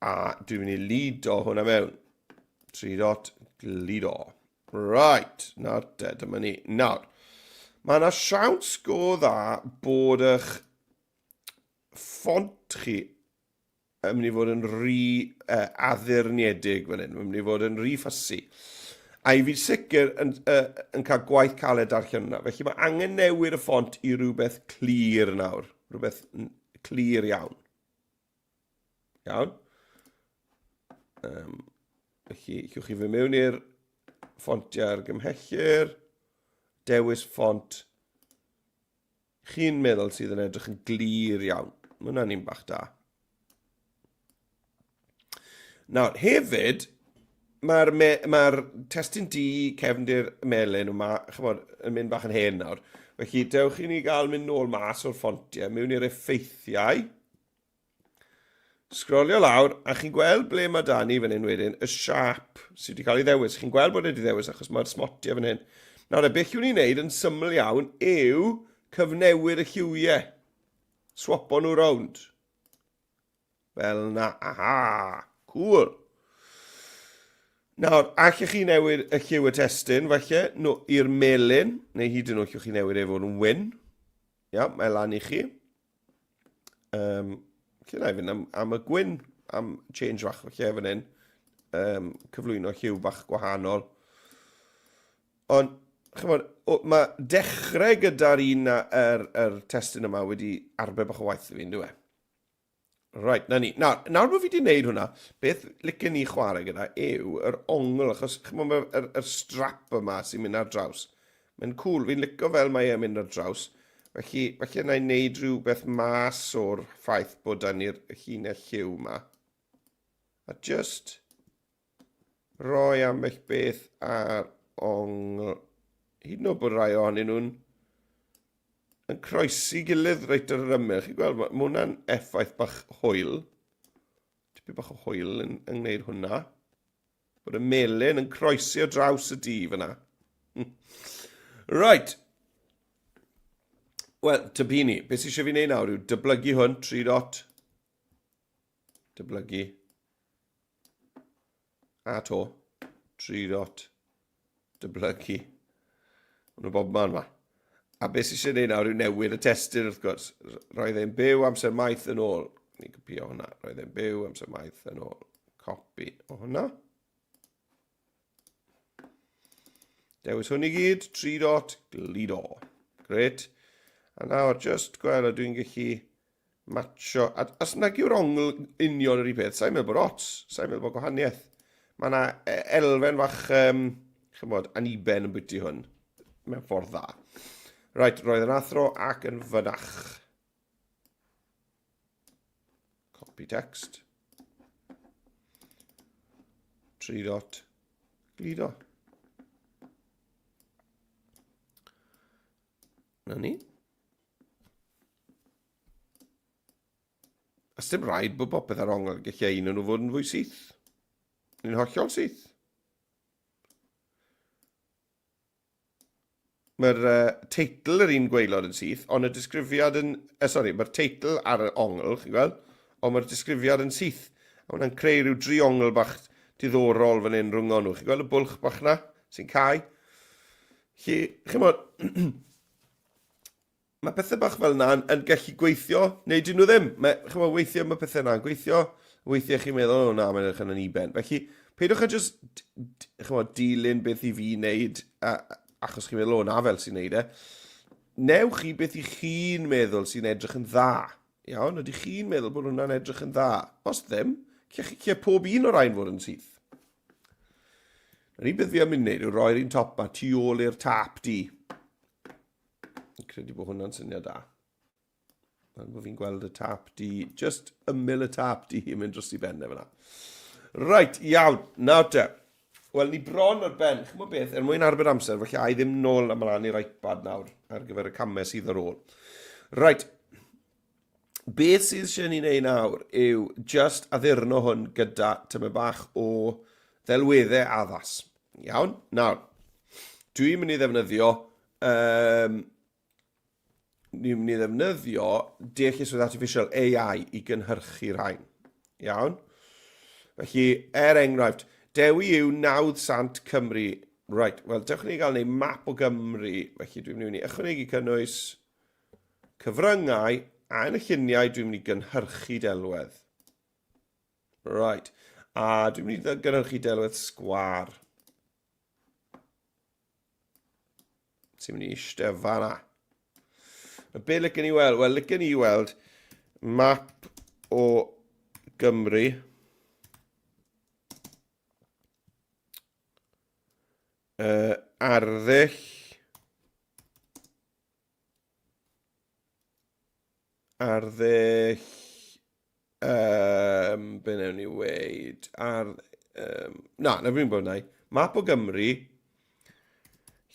A dwi'n mynd i lido hwnna mewn. 3 dot glido. Right, nawr te, dyma ni. Nawr, mae yna siawns go dda bod eich ffont chi yn mynd i fod yn rhy uh, addurniedig fan hyn, mae'n mynd i fod yn rhy ffysi. A i fi sicr yn, uh, yn cael gwaith caled darllen hwnna. Felly mae angen newid y ffont i rhywbeth clir nawr. Rhywbeth clir iawn. Iawn. Um, felly, llwch chi fy mewn i'r ffontiau argymhellir, dewis ffont chi'n meddwl sydd yn edrych yn glir iawn. Mae hwnna'n un bach da. Nawr, hefyd, mae'r me, mae testun du cefndir melyn yma, chymod, yn mynd bach yn hen nawr. Felly, dewch i ni gael mynd nôl mas o'r ffontiau, mewn i'r effeithiau. Sgrolio lawr, a chi'n gweld ble mae da ni fan hyn wedyn, y siap sydd wedi cael ei ddewis. Chi'n gweld bod e wedi ddewis achos mae'r smotiau fan hyn. Nawr, beth yw'n ei wneud yn syml iawn yw cyfnewid y lliwiau. Swapo nhw rownd. Fel na. Aha! Cool. Nawr, allwch chi newid y lliw y testun, falle, no, i'r melyn, neu hyd yn oed allwch chi newid e fod yn wyn. Ia, mae lan i chi. Um, lle na i fynd am, am y gwyn, am change fach felly fan hyn. Um, cyflwyno lliw bach gwahanol. Ond, chymod, mae dechrau gyda'r un yr, yr testun yma wedi arbed bach o waith i fi, ynddo e? Right, na ni. Nawr, nawr bod fi wedi gwneud hwnna, beth licen ni chwarae gyda yw yr ongl, achos chymod, mae'r yr, yr strap yma sy'n mynd ar draws. Mae'n cool, fi'n licio fel mae e'n mynd ar draws. Felly, felly na i wneud rhywbeth mas o'r ffaith bod da ni'r llinell lliw yma. A just roi ambell beth ar ongl. Hyd yn oed bod rhai ohonyn nhw'n yn croesi gilydd reit ar yr ymyl. Chi'n gweld, mae hwnna'n effaith bach hwyl. Tipyn bach o hwyl yn, yn gwneud hwnna. Bod y melyn yn croesi o draws y du fyna. Right. Wel, tybini, beth sydd eisiau fi wneud nawr yw dyblygu hwn, 3 dot. Dyblygu. A to, 3 dot, dyblygu. Mae nhw bob man ma. A beth sydd eisiau gwneud nawr yw newid y testun wrth gwrs. Roedd e'n byw amser maith yn ôl. Ni'n copio hwnna. Roedd e'n byw amser maith yn ôl. Copi o hwnna. Dewis hwn i gyd, 3 dot, gludo. Gret. A nawr, just gweld ydw i'n gallu matcho. A os nag yw'r ongl union yr un peth, sa'n meddwl bod ots, sa'n meddwl bod gwahaniaeth. Mae yna e, elfen fach, um, chymod, aniben yn bwyty hwn, mewn ffordd dda. Right, roedd yn athro ac yn fynach. Copy text. 3 dot. Gludo. Na ni. A dim rhaid bod popeth ar ongl, gallai un o'n nhw fod yn fwy syth. Neu'n hollol syth. Mae'r uh, teitl yr un gwaelod yn syth, ond y disgrifiad yn... Sorry, mae'r teitl ar y ongl, chi'n gweld? Ond mae'r disgrifiad yn syth. A hwnna'n creu rhyw driongl bach diddorol fan hyn rhwng nhw. Chi'n gweld y bwlch bach na sy'n cau? Chi, chi'n mae pethau bach fel yna yn, yn gallu gweithio, neu dyn nhw ddim. Mae, chymod, weithiau mae pethau yna'n gweithio, weithiau chi'n meddwl, o na, mae'n edrych yn aniben. Felly, peidiwch â just, chymod, dilyn beth i fi wneud, a, achos chi'n meddwl, o na fel sy'n neud e. Newch chi beth i chi'n meddwl sy'n edrych yn dda. Iawn, ydych chi'n meddwl bod hwnna'n edrych yn dda? Os ddim, lle, lle pob un o'r rhain fod yn syth. Yr un beth fi am mynd wneud yw roi'r un top ma tu ôl i'r tap di. Fi'n credu bod hwnna'n syniad da. Fel bod fi'n gweld y tap di, just ymyl y tap di yn mynd dros i ben e fyna. Right, iawn, nawr te. Wel, ni bron ar ben. Chymod beth, er mwyn arbed amser, felly ai ddim nôl ymlaen i'r iPad nawr ar gyfer y camau sydd ar ôl. Right, beth sydd eisiau ni wneud nawr yw just addurno hwn gyda tymed bach o ddelweddau addas. Iawn, nawr, dwi'n mynd i ddefnyddio um, ni'n mynd i ddefnyddio deallusrwydd artificial AI i gynhyrchu rhain. Iawn? Felly, er enghraifft, Dewi yw nawdd sant Cymru. Right, wel, dewch ni gael neu map o Gymru. Felly, dwi'n mynd i ychwanegu cynnwys cyfryngau, a yn y lluniau dwi'n mynd i gynhyrchu delwedd. Right, a dwi'n mynd i gynhyrchu delwedd sgwar. Ti'n mynd i eistedd fanna. A be licen i weld? Wel, licen i weld map o Gymru. Arddull. Arddull... Be wnewn ni weud? Ar... Na, na fi'n bod yna. Map o Gymru,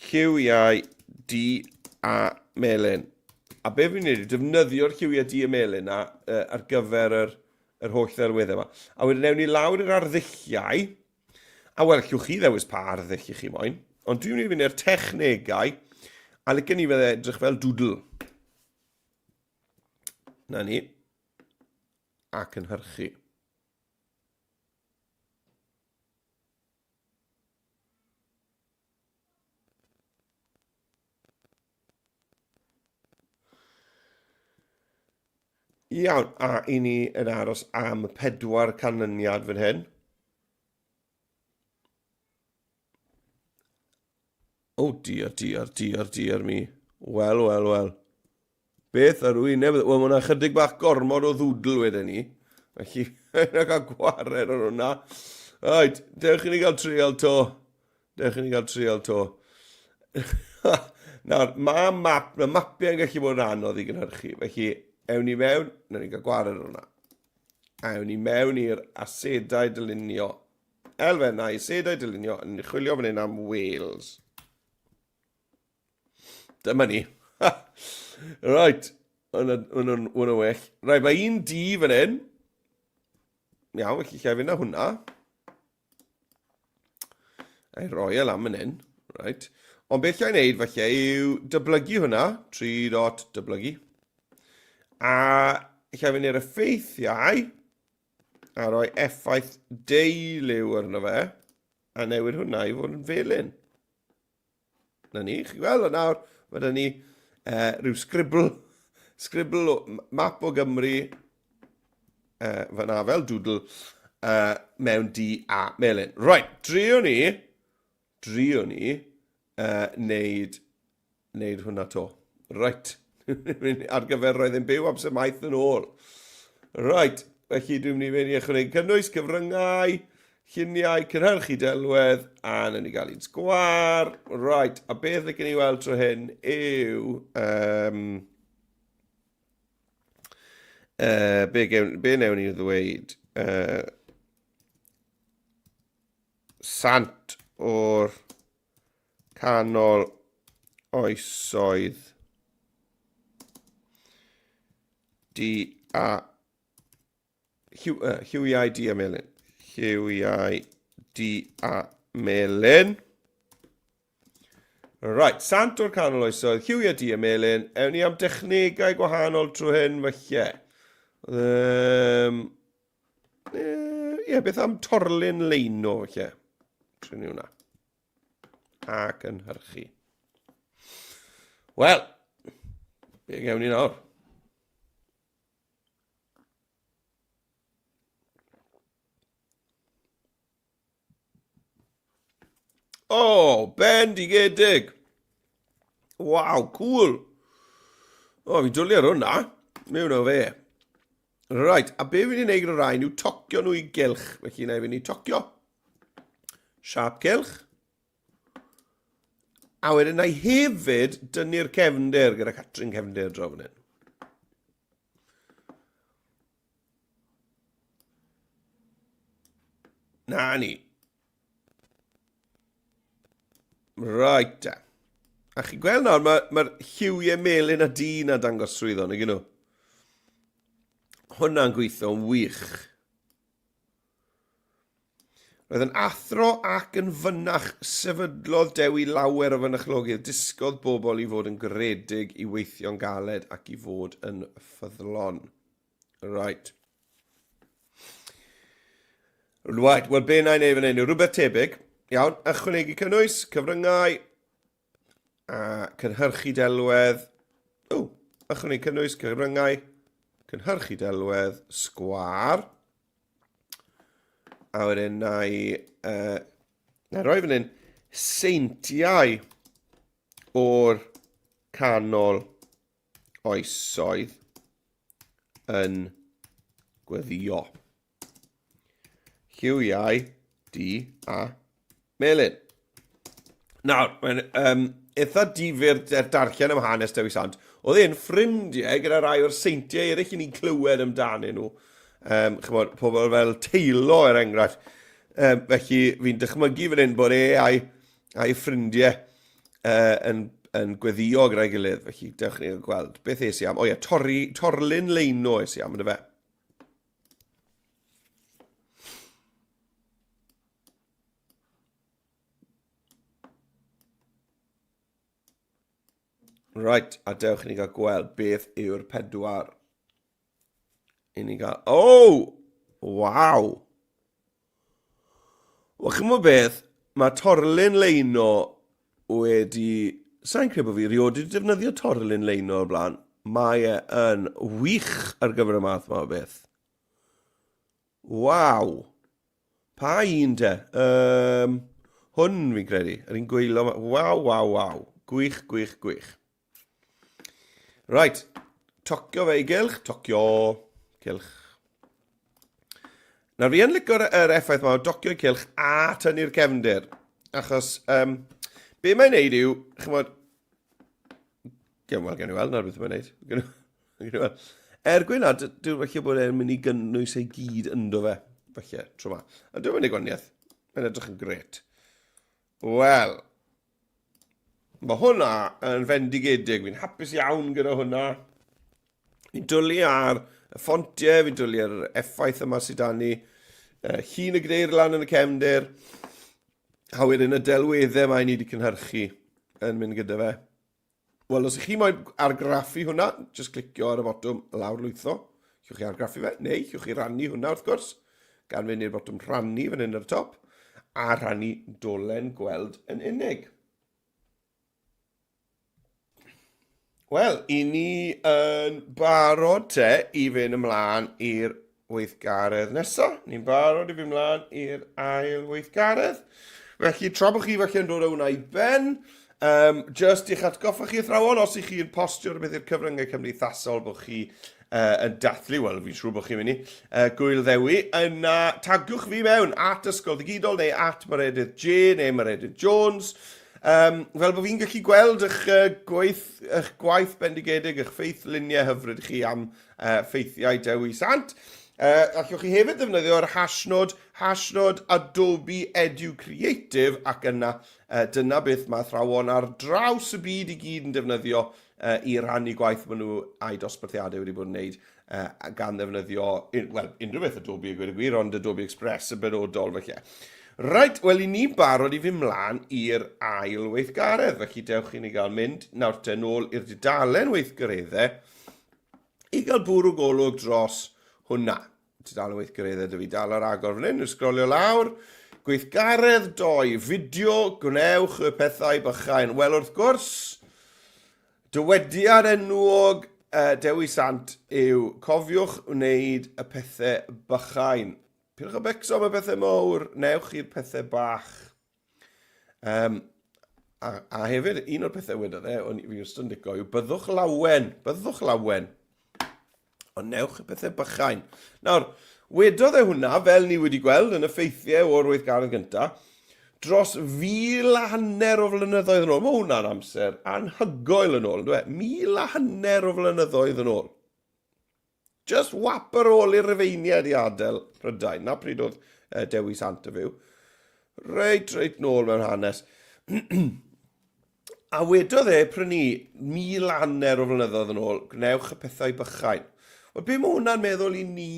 lliwiau du a melyn. A be fi'n neud yw defnyddio'r lliwiau du a melyn na ar gyfer yr, yr holl ddelweddau yma. A wedyn ewn ni lawr i'r arddulliau, a wel, allwch chi ddewis pa arddull i chi moyn, ond dwi'n mynd i fynd i'r technegau, a licen ni fe edrych fel doodle. Na ni. A cynhyrchu. Iawn, a i ni yn aros am pedwar canlyniad fan hyn. Oh dear, dear, dear, dear me. Wel, wel, wel. Beth ar wyneb... Wel, mae hwnna chydig bach gormod o ddwdl wedyn ni. Felly, yna cael gwared ar hwnna. Right, dewch i ni gael trial to. Dewch i ni gael trial to. Nawr, mae map, mae mapiau'n gallu bod yn anodd i gynhyrchu. Felly, ewn ni mewn, nawn ni gael gwared ar hwnna. A ewn ni mewn i'r asedau dylunio. Elfennau, asedau dylunio, yn chwilio fan hyn am Wales. Dyma ni. Right, hwnna'n well. Right, mae un D fan hyn. Iawn, felly lle fynd â hwnna. A'i roi e lan fan hyn. Right. Ond beth llai wneud falle yw dyblygu hwnna, 3 dot dyblygu. A lle fynd i'r effeithiau a rhoi effaith deiliw arno fe a newid hwnna i fod yn felyn. Na ni, chi'n gweld, a nawr mae da ni rhyw sgribl, sgribl o, map o Gymru, fyna fel doodle, mewn du a melyn. Right, drio ni, drio ni wneud wneud hwnna to. Right. Ar gyfer roedd yn byw amser maith yn ôl. Right. Felly dwi'n mynd i fynd i ychwanegu cynnwys, cyfryngau, lluniau, cynhyrchu delwedd, a wnawn ni gael un sgwar. Right. A beth licen ni weld tro hyn yw... be, gewn, be wnewn ni ddweud? Sant o'r Canol oesoedd du a lliw, lliwiau du a melyn. Lliwiau du a melyn. Right, sant o'r canol oesoedd, lliwiau du a melyn. Ewn ni am dechnegau gwahanol trwy hyn, falle. Ie, beth am torlun leino, falle? Trin ni hwnna. A cynhyrchu. Wel, be gewn ni nawr? O, oh, bendigedig! Waw, cool! O, oh, fi'n dwlu ar hwnna. Mewn o fe. Right, a be fi'n ei wneud gyda rhain yw tocio nhw i gylch. Felly, na i fynd i tocio. Siap cylch. A wedyn na i hefyd dynnu'r cefndir gyda Catrin cefndir draw fan hyn. Na ni. Right da. A chi gweld nawr, mae'r ma lliwiau melyn a du na dangos trwyddo, nag nhw? Hwna'n gweithio'n wych. Roedd yn athro ac yn fynach. Sefydlodd Dewi lawer o fynachlogydd. Dysgodd bobl i fod yn garedig, i weithio'n galed ac i fod yn ffyddlon. Right. Right, wel be na i wneud fan hyn yw rhywbeth tebyg. Iawn, ychwanegu cynnwys, cyfryngau, a cynhyrchu delwedd. O, ychwanegu cynnwys, cyfryngau, cynhyrchu delwedd, sgwar. A wedyn na i, na i roi fan hyn seintiau o'r canol oesoedd yn gweddio. Lliwiau du a melyn. Nawr, mae'n um, eitha difyr darllen am hanes Dewi Sant. Oedd e'n ffrindiau gyda rai o'r seintiau eraill i ni'n clywed amdanyn nhw. Um, chymod, pobl fel Teilo, er enghraifft. Um, felly, fi'n dychmygu fan hyn bod e a'i, a'i ffrindiau uh, yn, yn gweddio gyda'i gilydd. Felly, dewch ni gweld beth es i am. O ie, torri, torlun leino es i am, ynddo fe. Right, a dewch i ni gael gweld beth yw'r pedwar. I ni gael... Oh! Waw! Wel, chi'n gwybod beth? Mae torlun leino wedi... Sa'n credu bod fi rioed wedi defnyddio torlun leino o'r blaen. Mae e yn wych ar gyfer y math yma o beth. Waw! Pa un te? Um, hwn fi'n credu. Yr un gweilo. Waw, waw, waw. Gwych, gwych, gwych. Right. Tocio fe i gylch. Tocio. Cylch. Nawr fi yn licio'r er effaith yma o docio i cylch a tynnu'r cefndir. Achos um, be mae'n neud yw, chymod, Wel, gen i weld nawr beth mae'n neud. Gen i weld. Er gwyn na, dwi'n falle bod e'n mynd i gynnwys ei gyd ynddo fe. Falle, tro ma. A dwi'n mynd i gwaniaeth. Mae'n edrych yn gret. Wel, mae hwnna yn fendigedig. Fi'n hapus iawn gyda hwnna. Fi'n dwlu ar y ffontiau, fi'n dwlu ar yr effaith yma sydd dan ni. Llun y gneirlan yn y cefndir. A wedyn y delweddau mae ni wedi cynhyrchu yn mynd gyda fe. Wel, os ych chi moyn argraffu hwnna, jyst clicio ar y botwm lawr lwytho. Llwch chi argraffu fe, neu llwch chi rannu hwnna wrth gwrs, gan fynd i'r botwm rhannu fan hyn ar y top, a rhannu dolen gweld yn unig. Wel, i ni yn barod te i fynd ymlaen i'r weithgaredd nesaf. Ni'n barod i fynd ymlaen i'r ail weithgaredd. Felly, tra bod chi falle yn dod â hwnna i ben, um, just i'ch atgoffa chi athrawon, os ych chi'n postio rhywbeth i'r cyfryngau cymdeithasol bod chi uh, yn dathlu, wel fi'n siŵr bod chi'n mynd i, uh, Gwyl Ddewi, yna tagiwch fi mewn at Ysgol Ddigidol neu at Meredydd J neu Meredydd Jones, um, fel bod fi'n gallu gweld eich, uh, gwaith, eich gwaith bendigedig, eich ffeithluniau hyfryd chi am uh, ffeithiau Dewi Sant. Uh, allwch chi hefyd ddefnyddio'r hashnod, hashnod Adobe Edu Creative ac yna uh, dyna beth mae athrawon ar draws y byd i gyd yn defnyddio uh, i rannu gwaith maen nhw a'u dosbarthiadau wedi bod yn wneud uh, gan ddefnyddio, wel, unrhyw beth Adobe i gweud y gwir, ond Adobe Express yn benodol felly. Reit, wel i ni'n barod i fynd mlaen i'r ail weithgaredd, felly dewch i ni gael mynd nawr te nôl i'r dudalen weithgareddau i gael bwrw golwg dros hwnna. Tudalen weithgareddau dy fi dal ar agor fan hyn, nhw'n sgrolio lawr. Gweithgaredd doi, fideo, gwnewch y pethau bychain. Wel, wrth gwrs, dywediad enwog uh, Dewi Sant yw cofiwch wneud y pethau bychain. Pidwch â becso am y pethau mawr, newch i'r pethau bach. Um, a, a hefyd, un o'r pethau wedodd e, o'n fi wastad yn licio, yw byddwch lawen, byddwch lawen. Ond newch y pethau bychain. Nawr, wedodd e hwnna, fel ni wedi gweld yn y ffeithiau o'r weithgaredd gyntaf, dros 1500 o flynyddoedd yn ôl. Mae hwnna'n amser anhygoel yn ôl, ynddo e? 1500 o flynyddoedd yn ôl. Just wap ar ôl i'r Rufeiniaid i adael Prydain. Na pryd oedd uh, Dewi Sant y fyw. Reit, reit nôl mewn hanes. a wedodd e prynu 1500 o flynyddoedd yn ôl, gwnewch y pethau bychain. Wel, be mae hwnna'n meddwl i ni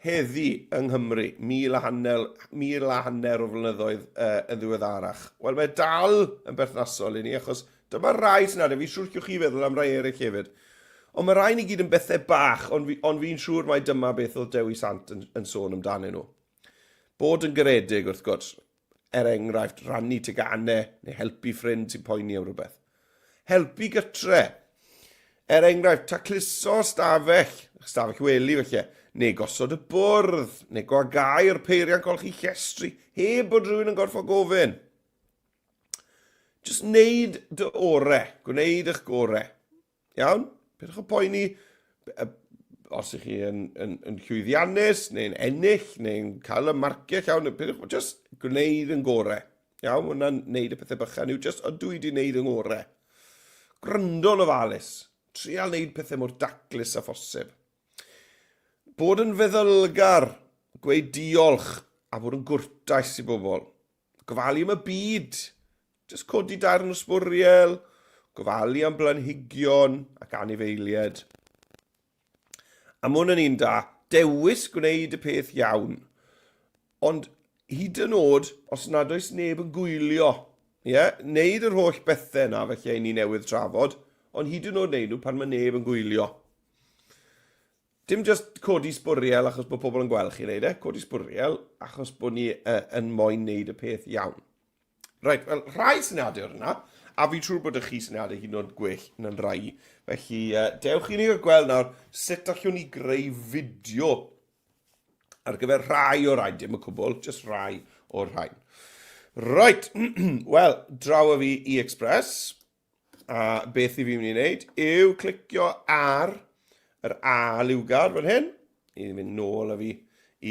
heddi yng Nghymru, 1500 o flynyddoedd uh, yn ddiweddarach? Wel, mae dal yn berthnasol i ni, achos Dyma rai syniadau, fi'n siŵr gewch chi feddwl am rai eraill hefyd. Ond mae rhain i gyd yn bethau bach, ond fi, ond fi'n siŵr mai dyma beth oedd Dewi Sant yn, yn sôn amdanyn nhw. Bod yn garedig, wrth gwrs. Er enghraifft, rannu teganau neu helpu ffrind sy'n poeni am rhywbeth. Helpu gytre. Er enghraifft, tacluso stafell, stafell wely felly, neu gosod y bwrdd, neu gwagau'r peiriant golchi llestri, heb bod rhywun yn gorfod gofyn. Just wneud dy ore. Gwneud eich gore. Iawn? Pidwch â poeni os ych chi yn, yn, yn llwyddiannus, neu'n ennill, neu'n cael y marciau llawn. Pidwch, just gwneud yn gore. Iawn, mae hwnna'n neud y pethau bychan yw jyst, ydw i wedi neud yng ngorau. Gwrando'n ofalus. Trial neud pethau mor daclus â phosib. Bod yn feddylgar, gweud diolch a bod yn gwrtais i bobl. Gofalu am y byd, jyst codi darn o sbwriel, gofalu am blanhigion ac anifeiliaid. A mae hwn yn un da, dewis gwneud y peth iawn. Ond hyd yn oed os nad oes neb yn gwylio, ie, yeah, wneud yr holl bethau yna felly i ni newydd trafod, ond hyd yn oed wneud nhw pan mae neb yn gwylio. Dim just codi sbwriel achos bod pobl yn gweld chi'n neud e, codi sbwriel achos bod ni yn moyn neud y peth iawn. Reit, wel, rhai syniadau o'r yna, a fi'n siŵr bod y chi syniadau hyd yn oed gwell na'n rai. Felly, dewch i ni gael gweld nawr sut allwn ni greu fideo ar gyfer rhai o'r rhain, dim y cwbl, just rhai o'r rhain. Right, wel, draw â fi i Express. A beth i fi'n mynd i wneud yw clicio ar yr A liwgar fan hyn, i fynd nôl â fi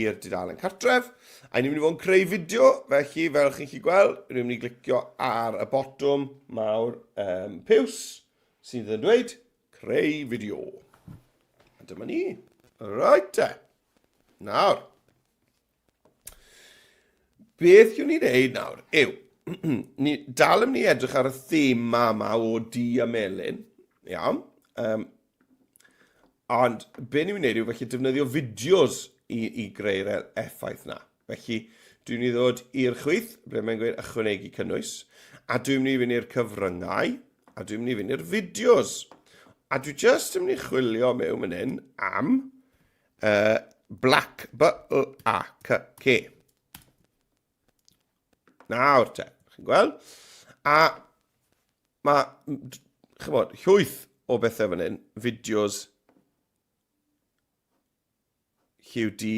i'r dudalen cartref. A ni'n mynd i fod yn creu fideo, felly fel chi'n gallu gweld, rwy'n mynd i glicio ar y botwm mawr piws sydd yn dweud creu fideo. A dyma ni. Right te. Nawr, Beth yw'n ni'n neud nawr yw, ni dal yn mynd i edrych ar y thema yma o du a melyn, iawn? Ond be ni'n mynd i wneud yw felly defnyddio fideos i greu'r effaith na. Felly, dwi'n mynd i ddod i'r chwith, ble mae'n gweud ychwanegu cynnwys, a dwi'n mynd i fynd i'r cyfryngau, a dwi'n mynd i fynd i'r fideos. A dwi jyst yn mynd i chwilio mewn fan hyn am Black, B-L-A-C-K. Nawr te, chi'n gweld? A mae, chymod, llwyth o bethau fan hyn, fideos lliw du,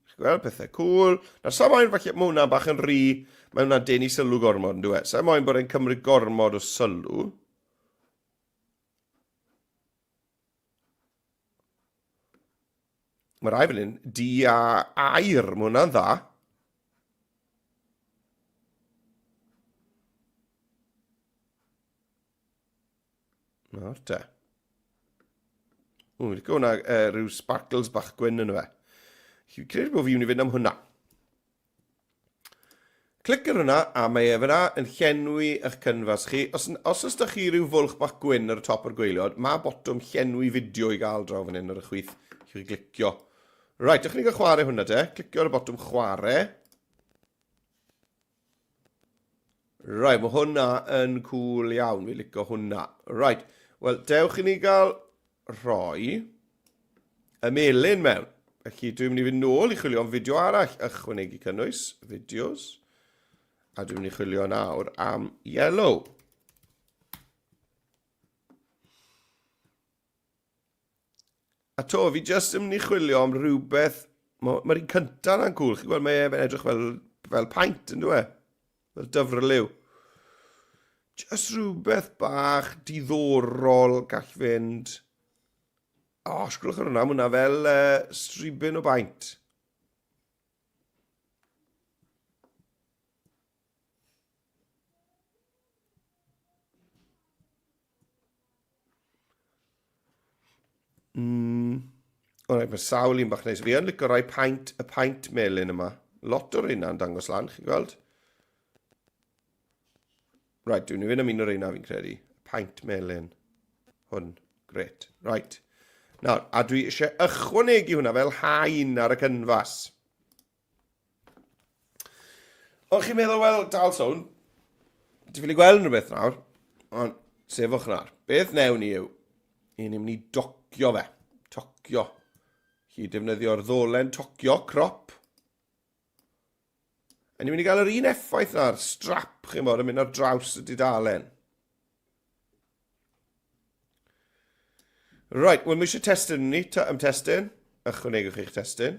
chi'n gweld, pethau cool. Nawr, sa moyn, falle, mae hwnna bach yn rhy, mae hwnna'n denu sylw gormod, yn dweud. Sa moyn bod e'n cymryd gormod o sylw. Mae rai fan hyn, du a aur, mae hwnna'n dda. Nawr te. O, fi'n licio hwnna, rhyw sparkles bach gwyn yn fe. Fi'n credu bod fi'n mynd i fynd am hwnna. Clic ar hwnna a mae e fyna yn llenwi eich cynfas chi. Os, os oes da chi rhyw fwlch bach gwyn ar y top o'r gwaelod, mae botwm llenwi fideo i gael draw fan hyn ar y chwith. Chi glicio. Right, dewch ni gael chwarae hwnna te. Clicio ar y botwm chwarae. Right, mae hwnna yn cool iawn. Fi licio hwnna. Right, wel, dewch i ni gael rhoi y melyn mewn. Felly dwi'n mynd i fynd nôl i chwilio am fideo arall, ychwanegu cynnwys, fideos, a dwi'n mynd i chwilio nawr am yellow. A to, fi jyst yn mynd i chwilio am rhywbeth, mae'r ma un cyntaf na'n cool, chi'n gweld mae e'n edrych fel, fel paint yn dweud? Fel dyfrliw. Just rhywbeth bach diddorol gall fynd. O, oh, sgwlwch ar hwnna, mae hwnna fel stribyn o baint. O, reit, mae sawl un bach neis. Fi yn licio rai paint, y paint melyn yma. Lot o'r reina yn dangos lan, chi'n gweld? Right, dwi'n mynd am un o'r reina fi'n credu. Paint melyn. Hwn. Gret. Right. Nawr, a dwi eisiau ychwanegu hwnna fel haen ar y cynfas. Ond chi'n meddwl, wel, dal sôn, ti'n ffili gweld unrhyw beth nawr, ond sefwch nawr. Beth newn ni yw, i ni'n mynd i docio fe. Tocio. Chi defnyddio'r ddolen tocio, crop. A ni'n mynd i gael yr un effaith na'r strap, chi'n bod, yn mynd ar draws y dudalen. Right, wel mae eisiau testun ni, am testun. Ychwanegwch eich testun.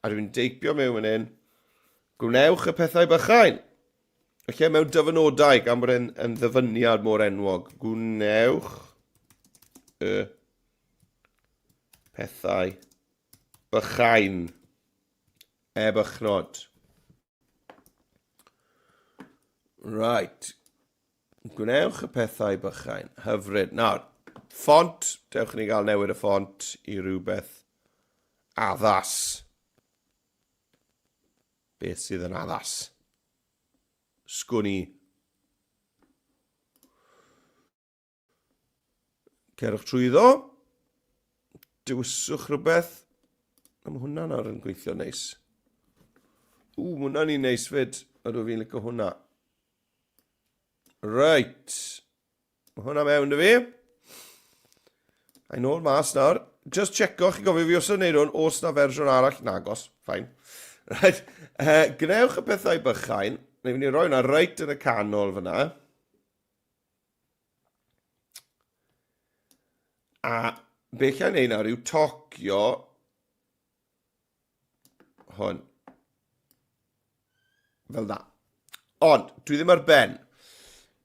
A dwi'n deipio mewn fan hyn. Gwnewch y pethau bychain. Felly mewn dyfynodau, gan bod e'n yn ddyfyniad mor enwog. Gwnewch y pethau bychain. Ebychnod. Right. Gwnewch y pethau bychain. Hyfryd. Nawr, ffont. Dewch i ni gael newid y ffont i rhywbeth addas. Beth sydd yn addas? Sgwn i. Cerwch trwyddo. Dewiswch rhywbeth. A mae hwnna nawr yn gweithio neis. Ww, mae hwnna'n un neis fyd. Ydw fi'n licio hwnna. Reit. Mae hwnna mewn dy fi. A'i nôl mas nawr. Just checo, chi gofio fi os yn neud hwn, os na fersiwn arall. Nagos, ffain. Right. Gwnewch y pethau bychain. Neu fi'n ei roi hwnna reit yn y canol fyna. A be allai wneud nawr yw tocio hwn. Fel na. Ond, dwi ddim ar ben.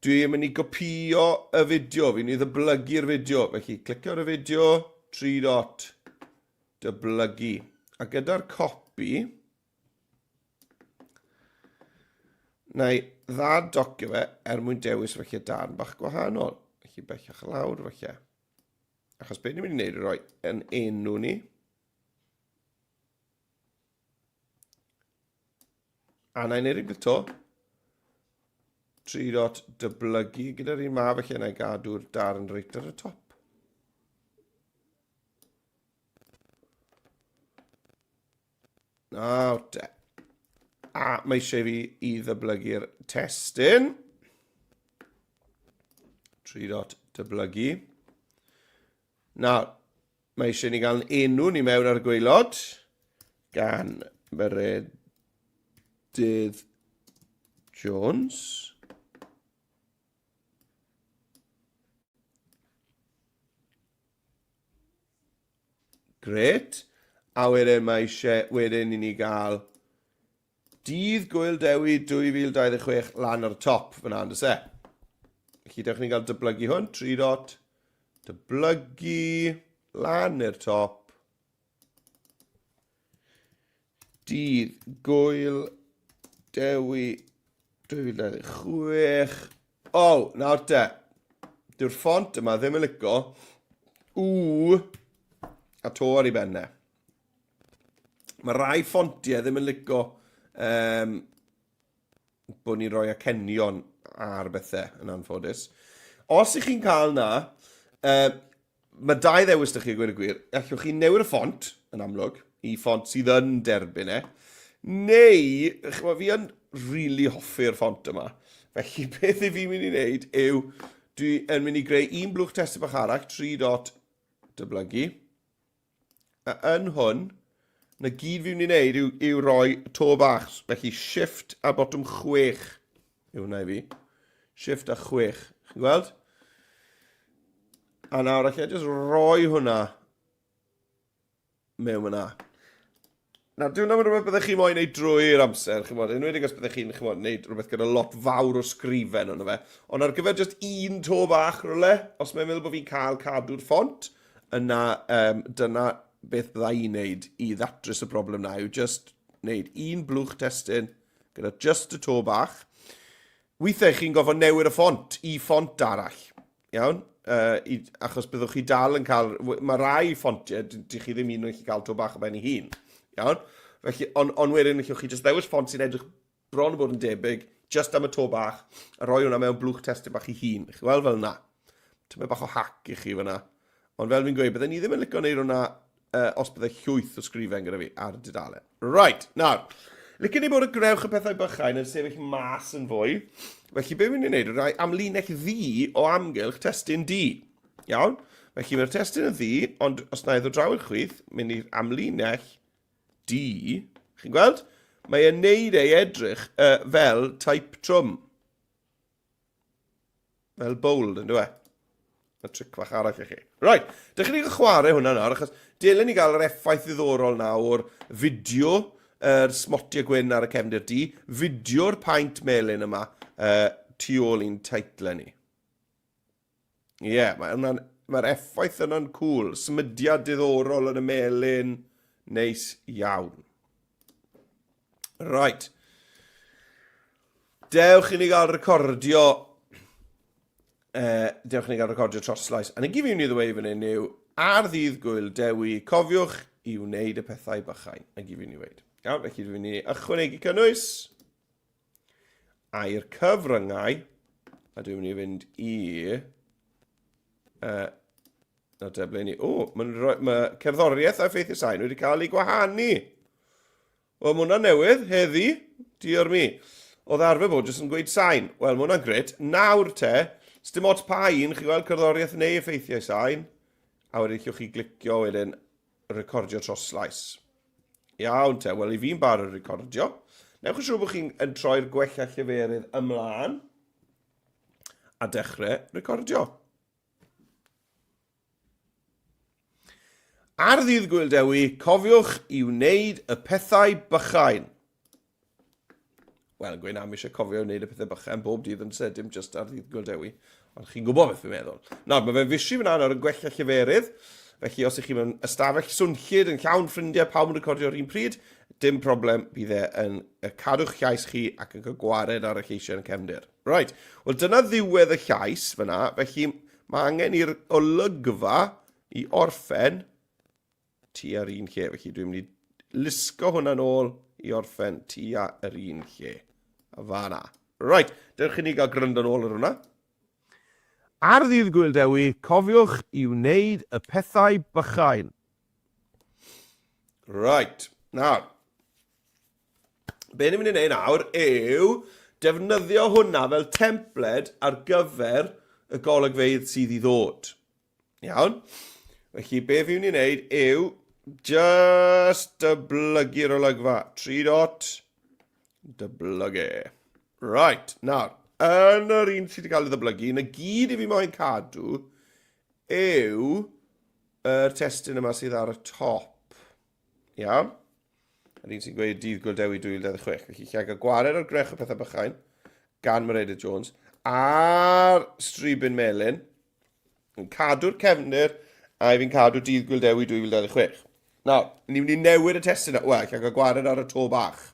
Dwi'n mynd i gopio y fideo, fi'n mynd i ddyblygu'r fideo. Felly, clicio ar y fideo, 3 dot, dyblygu. A gyda'r copi, Na i ddad-docio fe er mwyn dewis felly darn bach gwahanol. Felly bellach lawr felly. Achos beth ni'n mynd i wneud yw rhoi yn enw ni. A na i wneud yn gyto. 3 dot dyblygu gyda'r un ma felly na i gadw'r darn reit ar y top. Nawr te. A mae eisiau fi i ddyblygu'r testun. 3 dot dyblygu. Nawr, mae eisiau ni gael enw ni mewn ar y gwaelod gan Meredydd Jones. Grêt. A wedyn mae eisiau wedyn i ni gael Dydd Gwyl Dewi 2026 lan ar y top fyna, on'd oes e? Felly dewch ni gael dyblygu hwn, 3 dot, dyblygu, lan i'r top. Dydd Gwyl Dewi 2026. O, nawr te. Dyw'r ffont yma ddim yn lico. U a to ar ei ben e. Mae rai ffontiau ddim yn lico um, bod ni'n rhoi acenion ar bethau, yn anffodus. Os ych chi'n cael na, uh, mae dau ddewis 'da chi a gweud y gwir. Allwch chi newid y ffont, yn amlwg, i ffont sydd yn derbyn e, neu, chymod, fi yn rili really hoffi'r ffont yma. Felly beth i fi'n mynd i wneud yw, dwi yn mynd i greu un blwch testun bach arall, 3 dot dyblygu. A yn hwn, na gyd fi'n mynd i wneud yw, yw roi to bach. Felly shift a botwm 6 yw hwnna i fi. Shift a 6. Chi'n gweld? A nawr allai jyst roi hwnna mewn yna. Nawr, dwi'n meddwl rhywbeth byddech chi moyn neud drwy'r amser, chimod, enwedig os byddech chi'n chimod, neud rhywbeth gyda lot fawr o sgrifen yno fe. Ond ar gyfer just un to bach rhywle, os mae'n meddwl bod fi'n cael cadw'r ffont, yna um, dyna beth bydda i'n neud i ddatrys y broblem na, yw just neud un blwch testun gyda just y to bach. Weithiau chi'n gofod newid y ffont i ffont arall. Iawn? Uh, i, achos byddwch chi dal yn cael... Mae rai ffontiau, dych chi ddim un yn gallu cael to bach o ben ei hun. Iawn? Felly, ond on wedyn, allwch chi jyst ddewis ffont sy'n edrych bron o bod yn debyg, just am y to bach, a rhoi hwnna mewn blwch testun bach i hun. Chi weld fel yna? Tymed bach o hack i chi fyna. Ond fel fi'n gweud, bydden ni ddim yn licio wneud hwnna uh, os bydde llwyth o sgrifen gyda fi ar y dudalen. Right, nawr. Licen i bod y gwnewch y pethau bychain yn sefyll mas yn fwy. Felly be fi'n mynd i wneud yw rhoi amlinell ddu o amgylch testun du. Iawn? Felly mae'r testun yn ddu, ond os na i ddod draw i'r chwith, mynd i'r amlinell du. Chi'n gweld? Mae e'n neud ei edrych uh, fel type trwm. Fel bold, yn dweud. Mae tric fach arall i chi. Right, dych chi'n chwarae hwnna nawr, achos dylen ni gael yr effaith ddiddorol na o'r fideo, yr smotiau gwyn ar y cefndir du, fideo'r paent melyn yma uh, tu ôl i'n teitl ni. Ie, yeah, mae'r mae mae effaith yna'n cool. Symudiad diddorol yn y melyn, neis iawn. Right. Dewch i ni gael recordio... dewch i ni gael recordio troslais. A na gyd fi'n mynd i ddweud fan hyn yw, ar ddydd Gwyl Dewi, cofiwch i wneud y pethau bychain. Na gyd fi'n mynd i ddweud. Iawn, felly dwi'n mynd i ychwanegu cynnwys a'r cyfryngau, a dwi'n mynd i fynd i... Na te, ble ni... O, mae ma cerddoriaeth a effeithiau sain wedi cael ei gwahanu. Wel, mae hwnna'n newydd, heddi. Diar mi. Oedd arfer bod jyst yn gweud sain. Wel, mae hwnna'n gret. Nawr te, sdim ots pa un, chi gweld cerddoriaeth neu effeithiau sain, a wedyn llwch chi glicio wedyn recordio troslais. Iawn te, wel i fi'n barod recordio. Newch yn siŵr bod chi'n yn troi'r gwella lleferydd ymlaen a dechrau recordio. Ar ddydd Gwyl Dewi, cofiwch i wneud y pethau bychain. Wel, yn gweud na, mi eisiau cofio wneud y pethau bychain bob dydd yn se, dim just ar ddydd Gwyl Dewi. Ond chi'n gwybod beth fi'n meddwl. Nawr, mae fe'n fisi fyna nawr yn gwella lleferydd. Felly, os ych chi mewn ystafell swnllyd yn llawn ffrindiau, pawb yn recordio'r un pryd, dim problem, bydd e yn cadw'ch llais chi ac yn cael gwared ar y lleisiau yn y cefndir. Right, wel dyna ddiwedd y llais fyna, felly mae angen i'r olygfa i orffen tua'r un lle. Felly dwi'n mynd i lusgo hwnna'n ôl i orffen tua yr un lle. A fanna. Right, dewch i ni gael gryndo nôl ar hwnna. Ar ddydd Gwyl Dewi, cofiwch i wneud y pethau bychain. Right, nawr, Be ni'n mynd i wneud nawr yw defnyddio hwnna fel templed ar gyfer y golygfeydd sydd i ddod. Iawn? Felly be fi'n mynd i wneud yw just dyblygu'r olygfa. 3 dot, dyblygu. Right, nawr, yn yr un sydd wedi cael ei ddyblygu, na gyd i fi moyn cadw yw yr testun yma sydd ar y top. Iawn? Yr un sy'n gweud dydd Gwyl Dewi 2026. Felly lle gael gwared o'r grech o pethau bychain gan Meredydd Jones a'r stribyn melyn yn cadw'r cefndir a i fi'n cadw dydd Gwyl Dewi 2026. Nawr, ni'n mynd i newid y testun. Wel, lle gael gwared ar y to bach.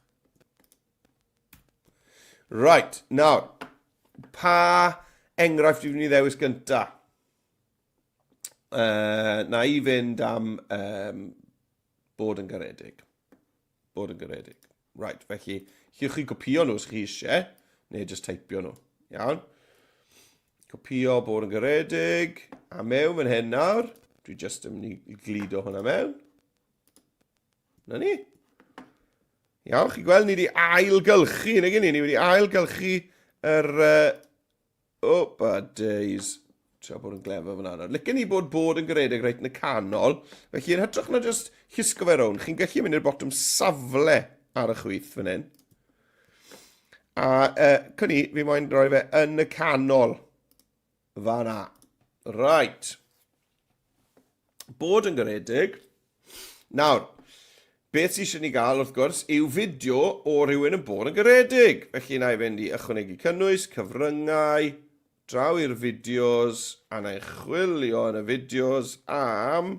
Right, nawr, pa enghraifft dwi'n mynd i ddewis gynta? Na i fynd am bod yn garedig. Bod yn garedig. Right, felly, llwch chi gopio nhw os chi eisiau, neu just teipio nhw. Iawn? Copio bod yn garedig, a mewn fan hyn nawr, dwi just yn mynd i gludo hwnna mewn. Na ni. Iawn, chi gweld, ni wedi ailgylchu, nag ni, ni wedi ailgylchu yr, Oh, bad days. Trio bod yn glefer fyna nawr. Licen i bod bod yn garedig reit yn y canol. Felly yn hytrach na just llusgo fe rownd, chi'n gallu mynd i'r botwm safle ar y chwith fan hyn. A cwn i, fi moyn rhoi fe yn y canol. Fan'na. Right. Bod yn garedig. Nawr, beth sydd eisiau ni gael, wrth gwrs, yw fideo o rhywun yn bod yn garedig. Felly, na i fynd i ychwanegu cynnwys, cyfryngau, draw i'r fideos, a na i chwilio yn y fideos am...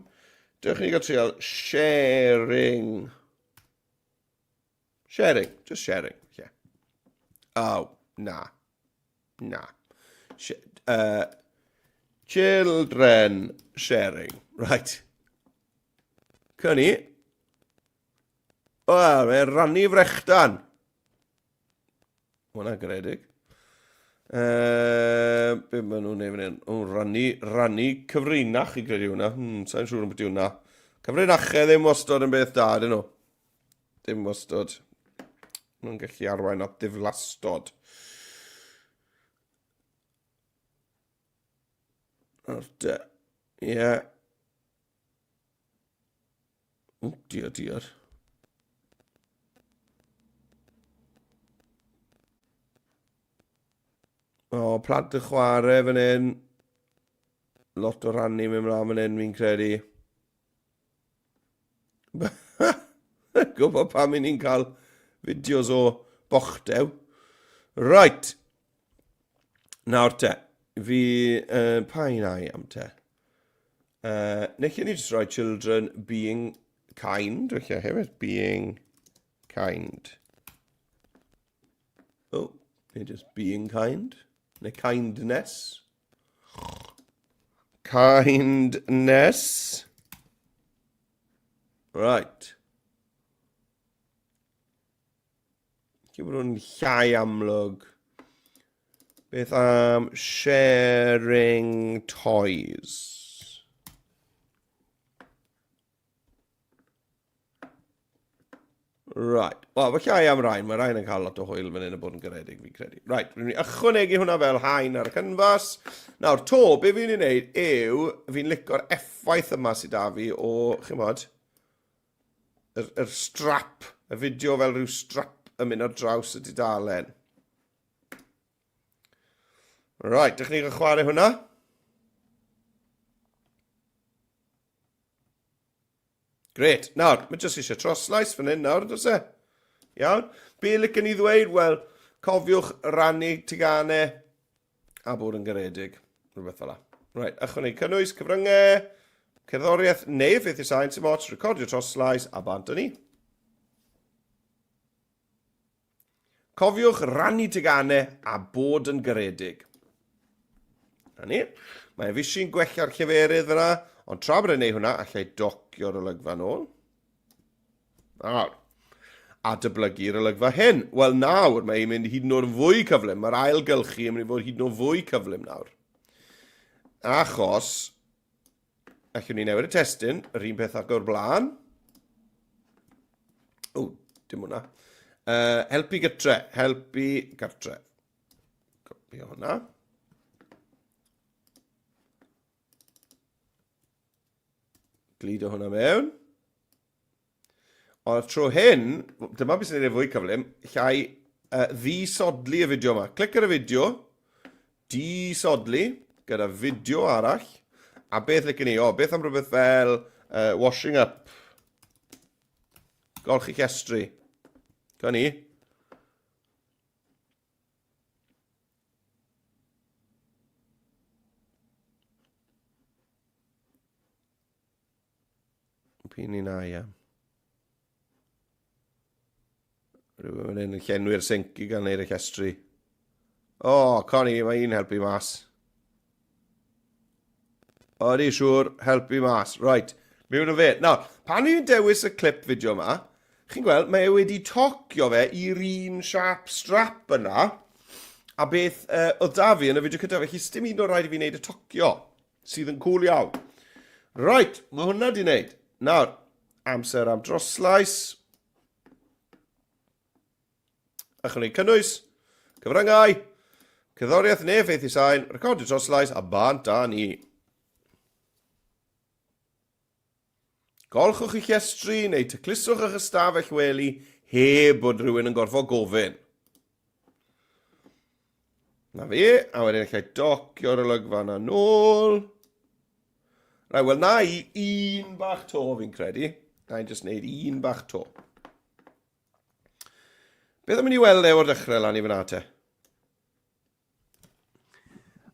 Dewch i ni gael trial sharing. Sharing, just sharing. Yeah. Oh, na. Na. Children sharing. Right. Cynni. Wel, mae'n rannu frechdan. Hwna'n garedig. Be maen nhw'n neud fan hyn? O, rannu, rannu cyfrinach i gredu hwnna. Sa'n siŵr am beth yw hwnna. Cyfrinachau ddim wastad yn beth da, dyn nhw. Dim wastad. Nhw'n gallu arwain at ddiflastod. Ar de. Ie. Yeah. O, diar, diar. O, plant yn chwarae fan hyn. Lot o rannu mynd mlaen fan hyn, fi'n credu. Gwybod pam i ni'n cael fideos o bochdew. Right. Nawr te. Fi... Pa un ai am te? Neu lle ni jyst rhoi children being kind, felly hefyd, being kind. Oh, Neu just being kind. Neu kindness. Kindness. Right. Lle bod nhw'n llai amlwg. Beth am sharing toys? Right. Wel, mae llai am rhain. Mae rhain yn cael lot o hwyl fan hyn a bod yn garedig, fi'n credu. Right, rwy'n mynd i ychwanegu hwnna fel haen ar y cynfas. Nawr, to, be fi'n ei wneud yw, fi'n lico'r effaith yma sydd da fi o, chi'n bod, yr, yr strap, y fideo fel rhyw strap yn mynd ar draws y dudalen. Right, dych chi'n chwarae hwnna? Gret. Nawr, mae jyst eisiau troslais fan hyn nawr, does e? Iawn. Be licen ni ddweud? Wel, cofiwch rannu teganau a bod yn garedig. Rhywbeth fel la. Right, ychwanegu cynnwys, cyfryngau, cerddoriaeth neu effeithiau sain, sy'n ots, recordio troslais a bant â ni. Cofiwch rannu teganau a bod yn garedig. Na ni. Mae Fishi'n gwella'r lleferydd fyna, ond tra bod e'n neud hwnna, allai docio'r olygfa nôl. Nawr, a dyblygu'r olygfa hyn. Wel nawr, mae hi'n mynd hyd yn oed yn fwy cyflym. Mae'r ailgylchu yn mynd i fod hyd yn oed fwy cyflym nawr. Achos, Allwn ni newid y testun, yr un peth ag o'r blaen. O, dim hwnna. Uh, helpu gytre, helpu gartre. Copio hwnna. Glido hwnna mewn. Ond y tro hyn, dyma beth sy'n ei fwy cyflym, llai uh, ddisodli y fideo yma. Clic ar y fideo, disodli gyda fideo arall, a beth licen ni? O, beth am rhywbeth fel uh, washing up, golchi llestri. Ga ni. P'un un ai am. Rhywun fan hyn yn llenwi'r sinc i gael neud y llestri. O, oh, Connie, mae un helpu mas. Odi, siŵr, helpu mas. Right, mewn o fe. Nawr, pan ni'n dewis y clip fideo yma, chi'n gweld, mae e wedi tocio fe i'r un sharp strap yna, a beth uh, oedd da fi yn y fideo cyntaf, felly sdim un o'r rhaid i fi wneud y tocio. Sydd yn cool iawn. Right, mae hwnna di wneud. Nawr, amser am droslais. Ychwanegu cynnwys, cyfryngau, cerddoriaeth neu effeithiau sain, recordio troslais a bant â ni. Golchwch eich llestri neu tacluswch eich ystafell wely heb bod rhywun yn gorfod gofyn. Na fi, a wedyn allai docio'r olygfa yna nôl. Rai, wel na i un bach to fi'n credu. Na i jyst wneud un bach to. Beth am i ni weld e o'r dechrau lan i fyna te?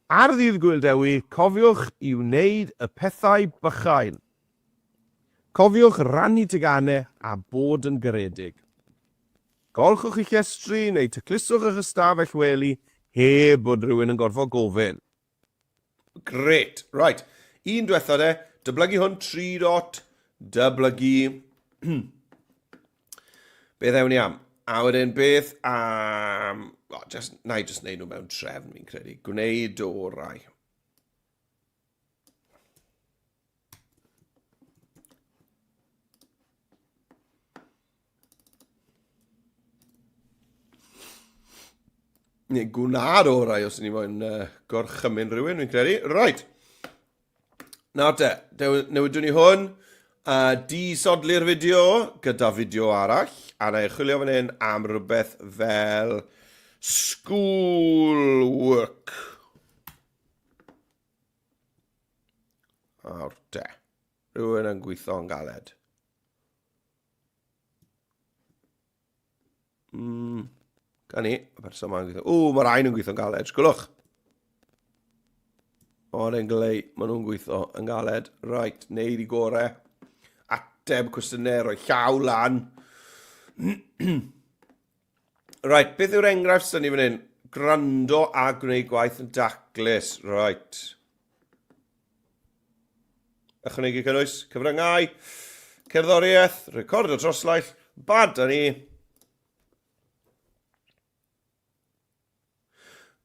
Ar Ddydd Gŵyl Dewi, cofiwch i wneud y pethau bychain. Cofiwch rannu teganau a bod yn garedig. Golchwch eich llestri neu tacluswch eich ystafell wely heb bod rhywun yn gorfod gofyn. Grêt. Right. Un diwetha de. Dyblygu hwn, 3 dot, dyblygu. beth ewn ni am? A wedyn beth am... Oh, just, na i just neud nhw mewn trefn fi'n credu. Gwneud orau. Neu gwna'r orau os ni moyn uh, gorchymyn rhywun, fi'n credu. Right. Nawr te, newidwn ni hwn, a disodli'r fideo gyda fideo arall, a na i chwilio fan hyn am rhywbeth fel school work. Nawr te, rhywun yn gweithio'n galed. Mm, gan ni, y person ma'n gweithio. O, mae'r ain yn gweithio'n galed, sgwlwch. O, yn glei, maen nhw'n gweithio yn galed. Right, neud i gore. Ateb cwestiynau, rhoi llaw lan. right, beth yw'r enghraifft sy'n ni fan hyn? Gwrando a gwneud gwaith yn daclus. Right. Ychwanegu cynnwys, cyfryngau, cerddoriaeth, recordio troslais, bad â ni.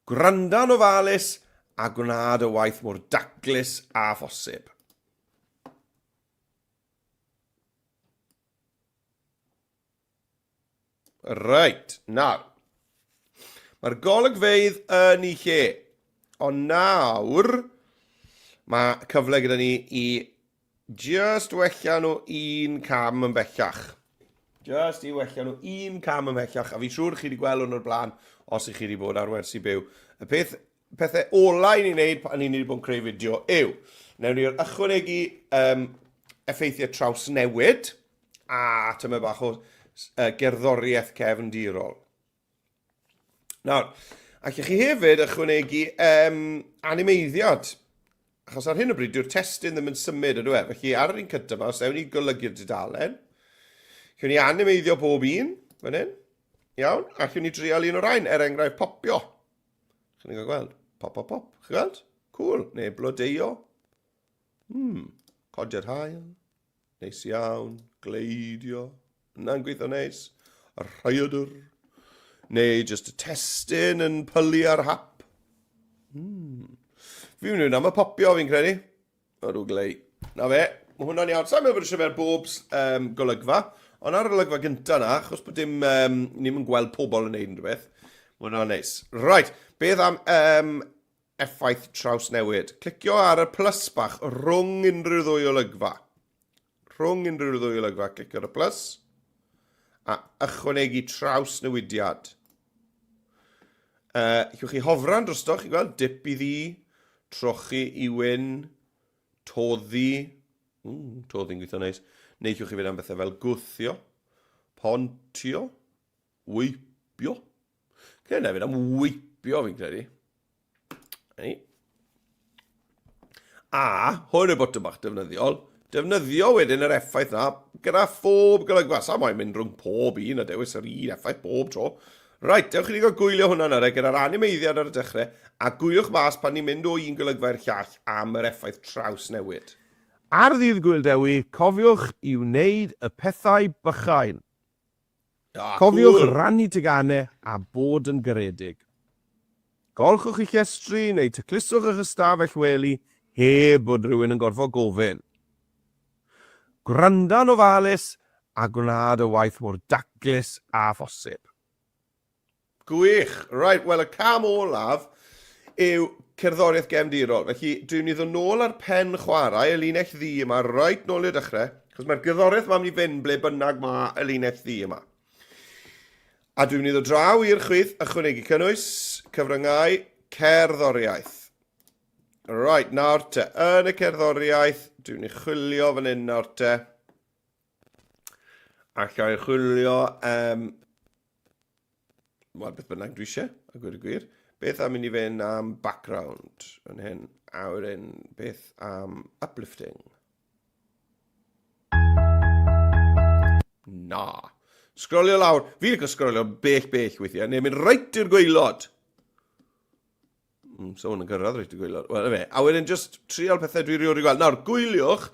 Gwranda'n ofalus a gwna dy waith mor daclus â phosib. Reit, nawr. Mae'r golygfeydd yn ei lle. Ond nawr, mae cyfle gyda ni i just wella nhw un cam yn bellach. Just i wella nhw un cam yn bellach. A fi siŵr chi wedi gweld hwn o'r blaen os ych chi wedi bod ar wersi byw. Y peth, pethau ola i ni'n neud pan ni'n wedi bod yn creu fideo yw, newn ni'r ychwanegu um, effeithiau trawsnewid, a tymed bach o uh, gerddoriaeth cefndirol. Nawr, allwch chi hefyd ychwanegu um, animeiddiad, achos ar hyn o bryd dyw'r testun ddim yn symud, ydw e? Felly ar yr un cyntaf yma, os ewn ni golygu'r dudalen, allwn ni animeiddio pob un, fan hyn, iawn, allwn ni drial un o'r rhain, er enghraifft popio. Chi'n cael gweld? Pop, pop, pop. Chi'n gweld? Cool. Neu blodeuo. Hmm. Codiad hael. Neis iawn. Gleidio. Yna'n gweithio neis. Y rhaeadr. Neu jyst y testun yn pylu ar hap. Hmm. Fi'n mynd am y popio fi'n credu. Ydw glei. Na fe, mae hwnna'n iawn. Sa'n meddwl bod eisiau fe ar bob um, golygfa, ond ar y golygfa gyntaf na, achos bod dim, um, ni'n yn gweld pobl yn neud unrhyw beth, mae hwnna'n neis. Right, beth am um, effaith trawsnewid. Clicio ar y plus bach rhwng unrhyw ddwy olygfa. Rhwng unrhyw ddwy olygfa, clicio ar y plus a ychwanegu trawsnewidiad. Uh, Llwch chi hofran drosto, chi'n gweld, dip i ddi, trochi i wyn, toddi, mm, toddi'n gweithio neis, neu llwch chi fynd am bethau fel gwthio, pontio, Weipio. Cyn hefyd am weipio fi'n credu. Ei. A, hwn yw botwm bach defnyddiol. Defnyddio wedyn yr effaith na gyda phob golygfa. Sa moyn mynd rhwng pob un a dewis yr un effaith bob tro. Right, dewch i ni gael gwylio hwnna nawr e, gyda'r animeiddiad ar y dechrau, a gwyliwch mas pan ni'n mynd o un golygfa i'r llall am yr effaith trawsnewid. Ar ddydd Gŵyl Dewi, cofiwch i wneud y pethau bychain. Cofiwch rannu teganau a bod yn garedig. Golchwch eich llestri neu tacluswch eich ystafell wely heb bod rhywun yn gorfod gofyn. Gwranda'n ofalus a gwna dy waith mor daclus â phosib. Gwych! Reit, wel y cam olaf yw cerddoriaeth gefndirol. Felly, dwi'n mynd i ddod nôl ar pen chwarae, y linell ddu yma, reit nôl i'r dechrau, achos mae'r gerddoriaeth yma'n mynd i fynd ble bynnag mae y linell ddu yma. A dwi'n mynd i ddod draw i'r chwith, ychwanegu cynnwys, cyfryngau, cerddoriaeth. Right, nawr te, yn y cerddoriaeth, dwi'n mynd i chwilio fan hyn nawr te. Alla i chwilio um, wel, beth bynnag dwi eisiau, a gweud y gwir. Beth am i ni fynd am background yn hyn, a wedyn beth am uplifting? Na. Sgrolio lawr. Fi'n licio sgrolio bell bell weithiau, neu mynd reit i'r gwaelod. Mm, so hwn yn gyrraedd reit y gwaelod. Wel, fe. A wedyn just trial pethau dwi rioed wedi gweld. Nawr, gwyliwch,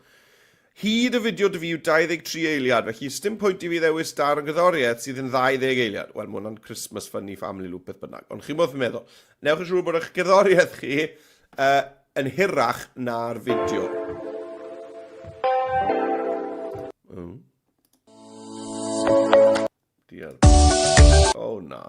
hyd y fideo dy fi yw 23 eiliad, felly sdim pwynt i fi ddewis dar yn gyddoriaeth sydd yn 20 eiliad. Wel, mae hwnna'n Christmas funny family loop beth bynnag. Ond chi'n bod fi'n meddwl. Newch yn siŵr bod eich gerddoriaeth chi uh, yn hirach na'r fideo. Mm. Diolch. Oh, na.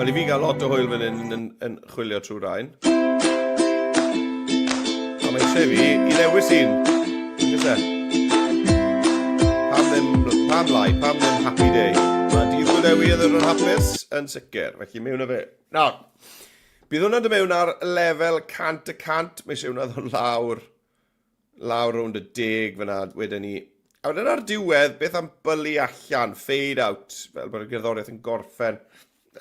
Wel, i fi gael lot o hwyl fan hyn yn, yn, yn chwilio trwy rhain. A mae eisiau fi i ddewis un. Nag e? Pam ddim, pam lai, pam ddim happy day. Mae dydd Gŵyl Dewi yn ddwrnod hapus yn sicr, felly mewn â fe. Nawr, Bydd hwnna'n dod mewn ar lefel 100 y 100. Mae eisiau hwnna ddod lawr, lawr rownd y deg fyna, wedyn ni. A wedyn ar diwedd, beth am bylu allan, fade out, fel bod y gerddoriaeth yn gorffen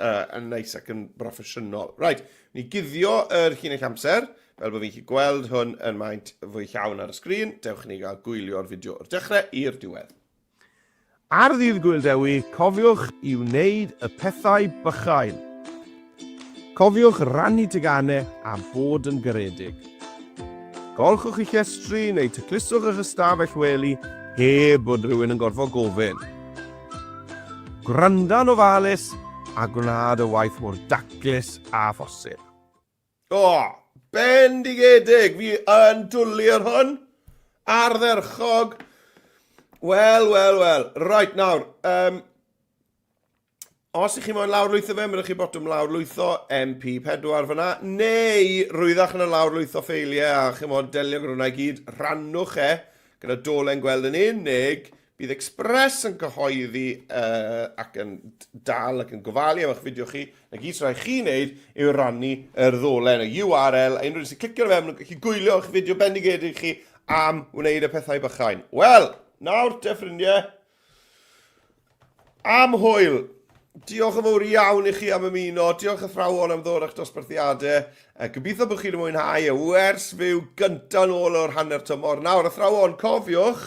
yn neis ac yn broffesiynol. Right, ni guddio yr llinell amser, fel bod fi'n gallu gweld hwn yn maint fwy llawn ar y sgrin. Dewch i ni gael gwylio'r fideo o'r dechrau i'r diwedd. Ar ddydd Gŵyl Dewi, cofiwch i wneud y pethau bychain. Cofiwch rannu teganau a bod yn garedig. Golchwch eich llestri neu tacluswch eich ystafell wely heb bod rhywun yn gorfod gofyn. Gwranda'n ofalus a gwna dy waith mor daclus â phosib. O, bendigedig! Fi yn dwlu ar hwn. Ardderchog. Wel, wel, wel. Right, nawr. Um, os ych chi moyn lawrlwytho fe, mae chi botwm lawrlwytho MP4 fyna, neu rwyddach yn y lawrlwytho ffeiliau a chi moyn delio gyda hwnna i gyd, rhannwch e gyda dolen gweld yn unig, Bydd Express yn cyhoeddi uh, ac yn dal ac yn gofalu am eich fideo chi. Na gyd sy'n rhaid chi wneud yw rannu yr ddolen, y URL, a unrhyw un sy'n clicio ar fe, maen nhw'n gallu gwylio eich fideo bendigedig chi am wneud y pethau bychain. Wel, nawr te ffrindiau, am hwyl. Diolch yn fawr iawn i chi am ymuno. Diolch athrawon am ddod â'ch dosbarthiadau. Gobeithio bod chi wedi mwynhau y wers fyw gyntaf nôl o'r hanner tymor. Nawr, athrawon, cofiwch,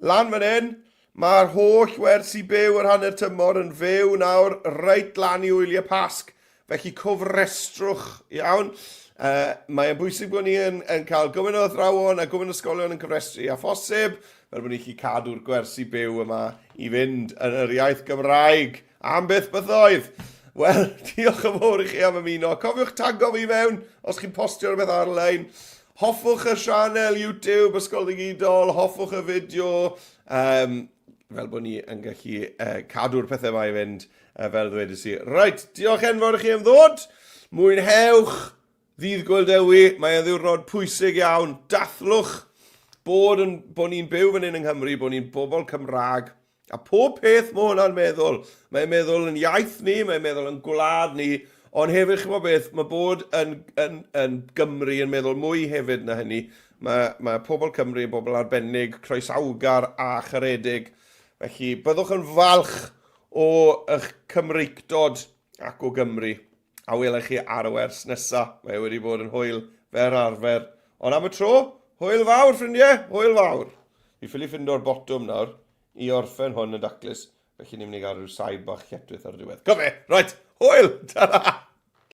Lan fan hyn, mae'r holl wersi byw yr hanner tymor yn fyw nawr reit lan i wyliau Pasg. Felly cofrestrwch, iawn? Mae'n bwysig bod ni yn, yn cael gymaint o athrawon a gymaint o ysgolion yn cofrestru a phosib, fel bod ni'n gallu cadw'r gwersi byw yma i fynd yn yr iaith Gymraeg. Am byth bythoedd! Wel, diolch yn fawr i chi am ymuno. Cofiwch tago fi mewn os chi'n postio rhywbeth ar-lein. Hoffwch y sianel YouTube Ysgol Ddigidol, hoffwch y fideo, um, fel bod ni yn gallu uh, cadw'r pethau yma i fynd, uh, fel ddwedes i. Reit, diolch enfawr i chi am ddod. Mwynhewch ddydd Gŵyl Dewi, mae e'n ddiwrnod pwysig iawn. Dathlwch bod, yn, bod ni'n byw fan hyn yng Nghymru, bod ni'n bobl Cymraeg, A pob peth mae hwnna'n meddwl. Mae'n meddwl yn iaith ni, mae'n meddwl yn gwlad ni, ond hefyd, chi'n beth, mae bod yn, yn, yn Gymru yn meddwl mwy hefyd na hynny. Mae, mae pobl Cymru yn bobl arbennig, croesawgar a charedig. Felly, byddwch yn falch o eich Cymreictod ac o Gymru. A welai chi ar y wers nesa. Mae wedi bod yn hwyl fer arfer. Ond am y tro, hwyl fawr, ffrindiau, hwyl fawr. Fi ffili ffindo'r botwm nawr i orffen hwn yn daclus, felly ni'n mynd i gael rhyw saib bach lletchwith ar y diwedd. Go fe! Right, hwyl! Ta-ra!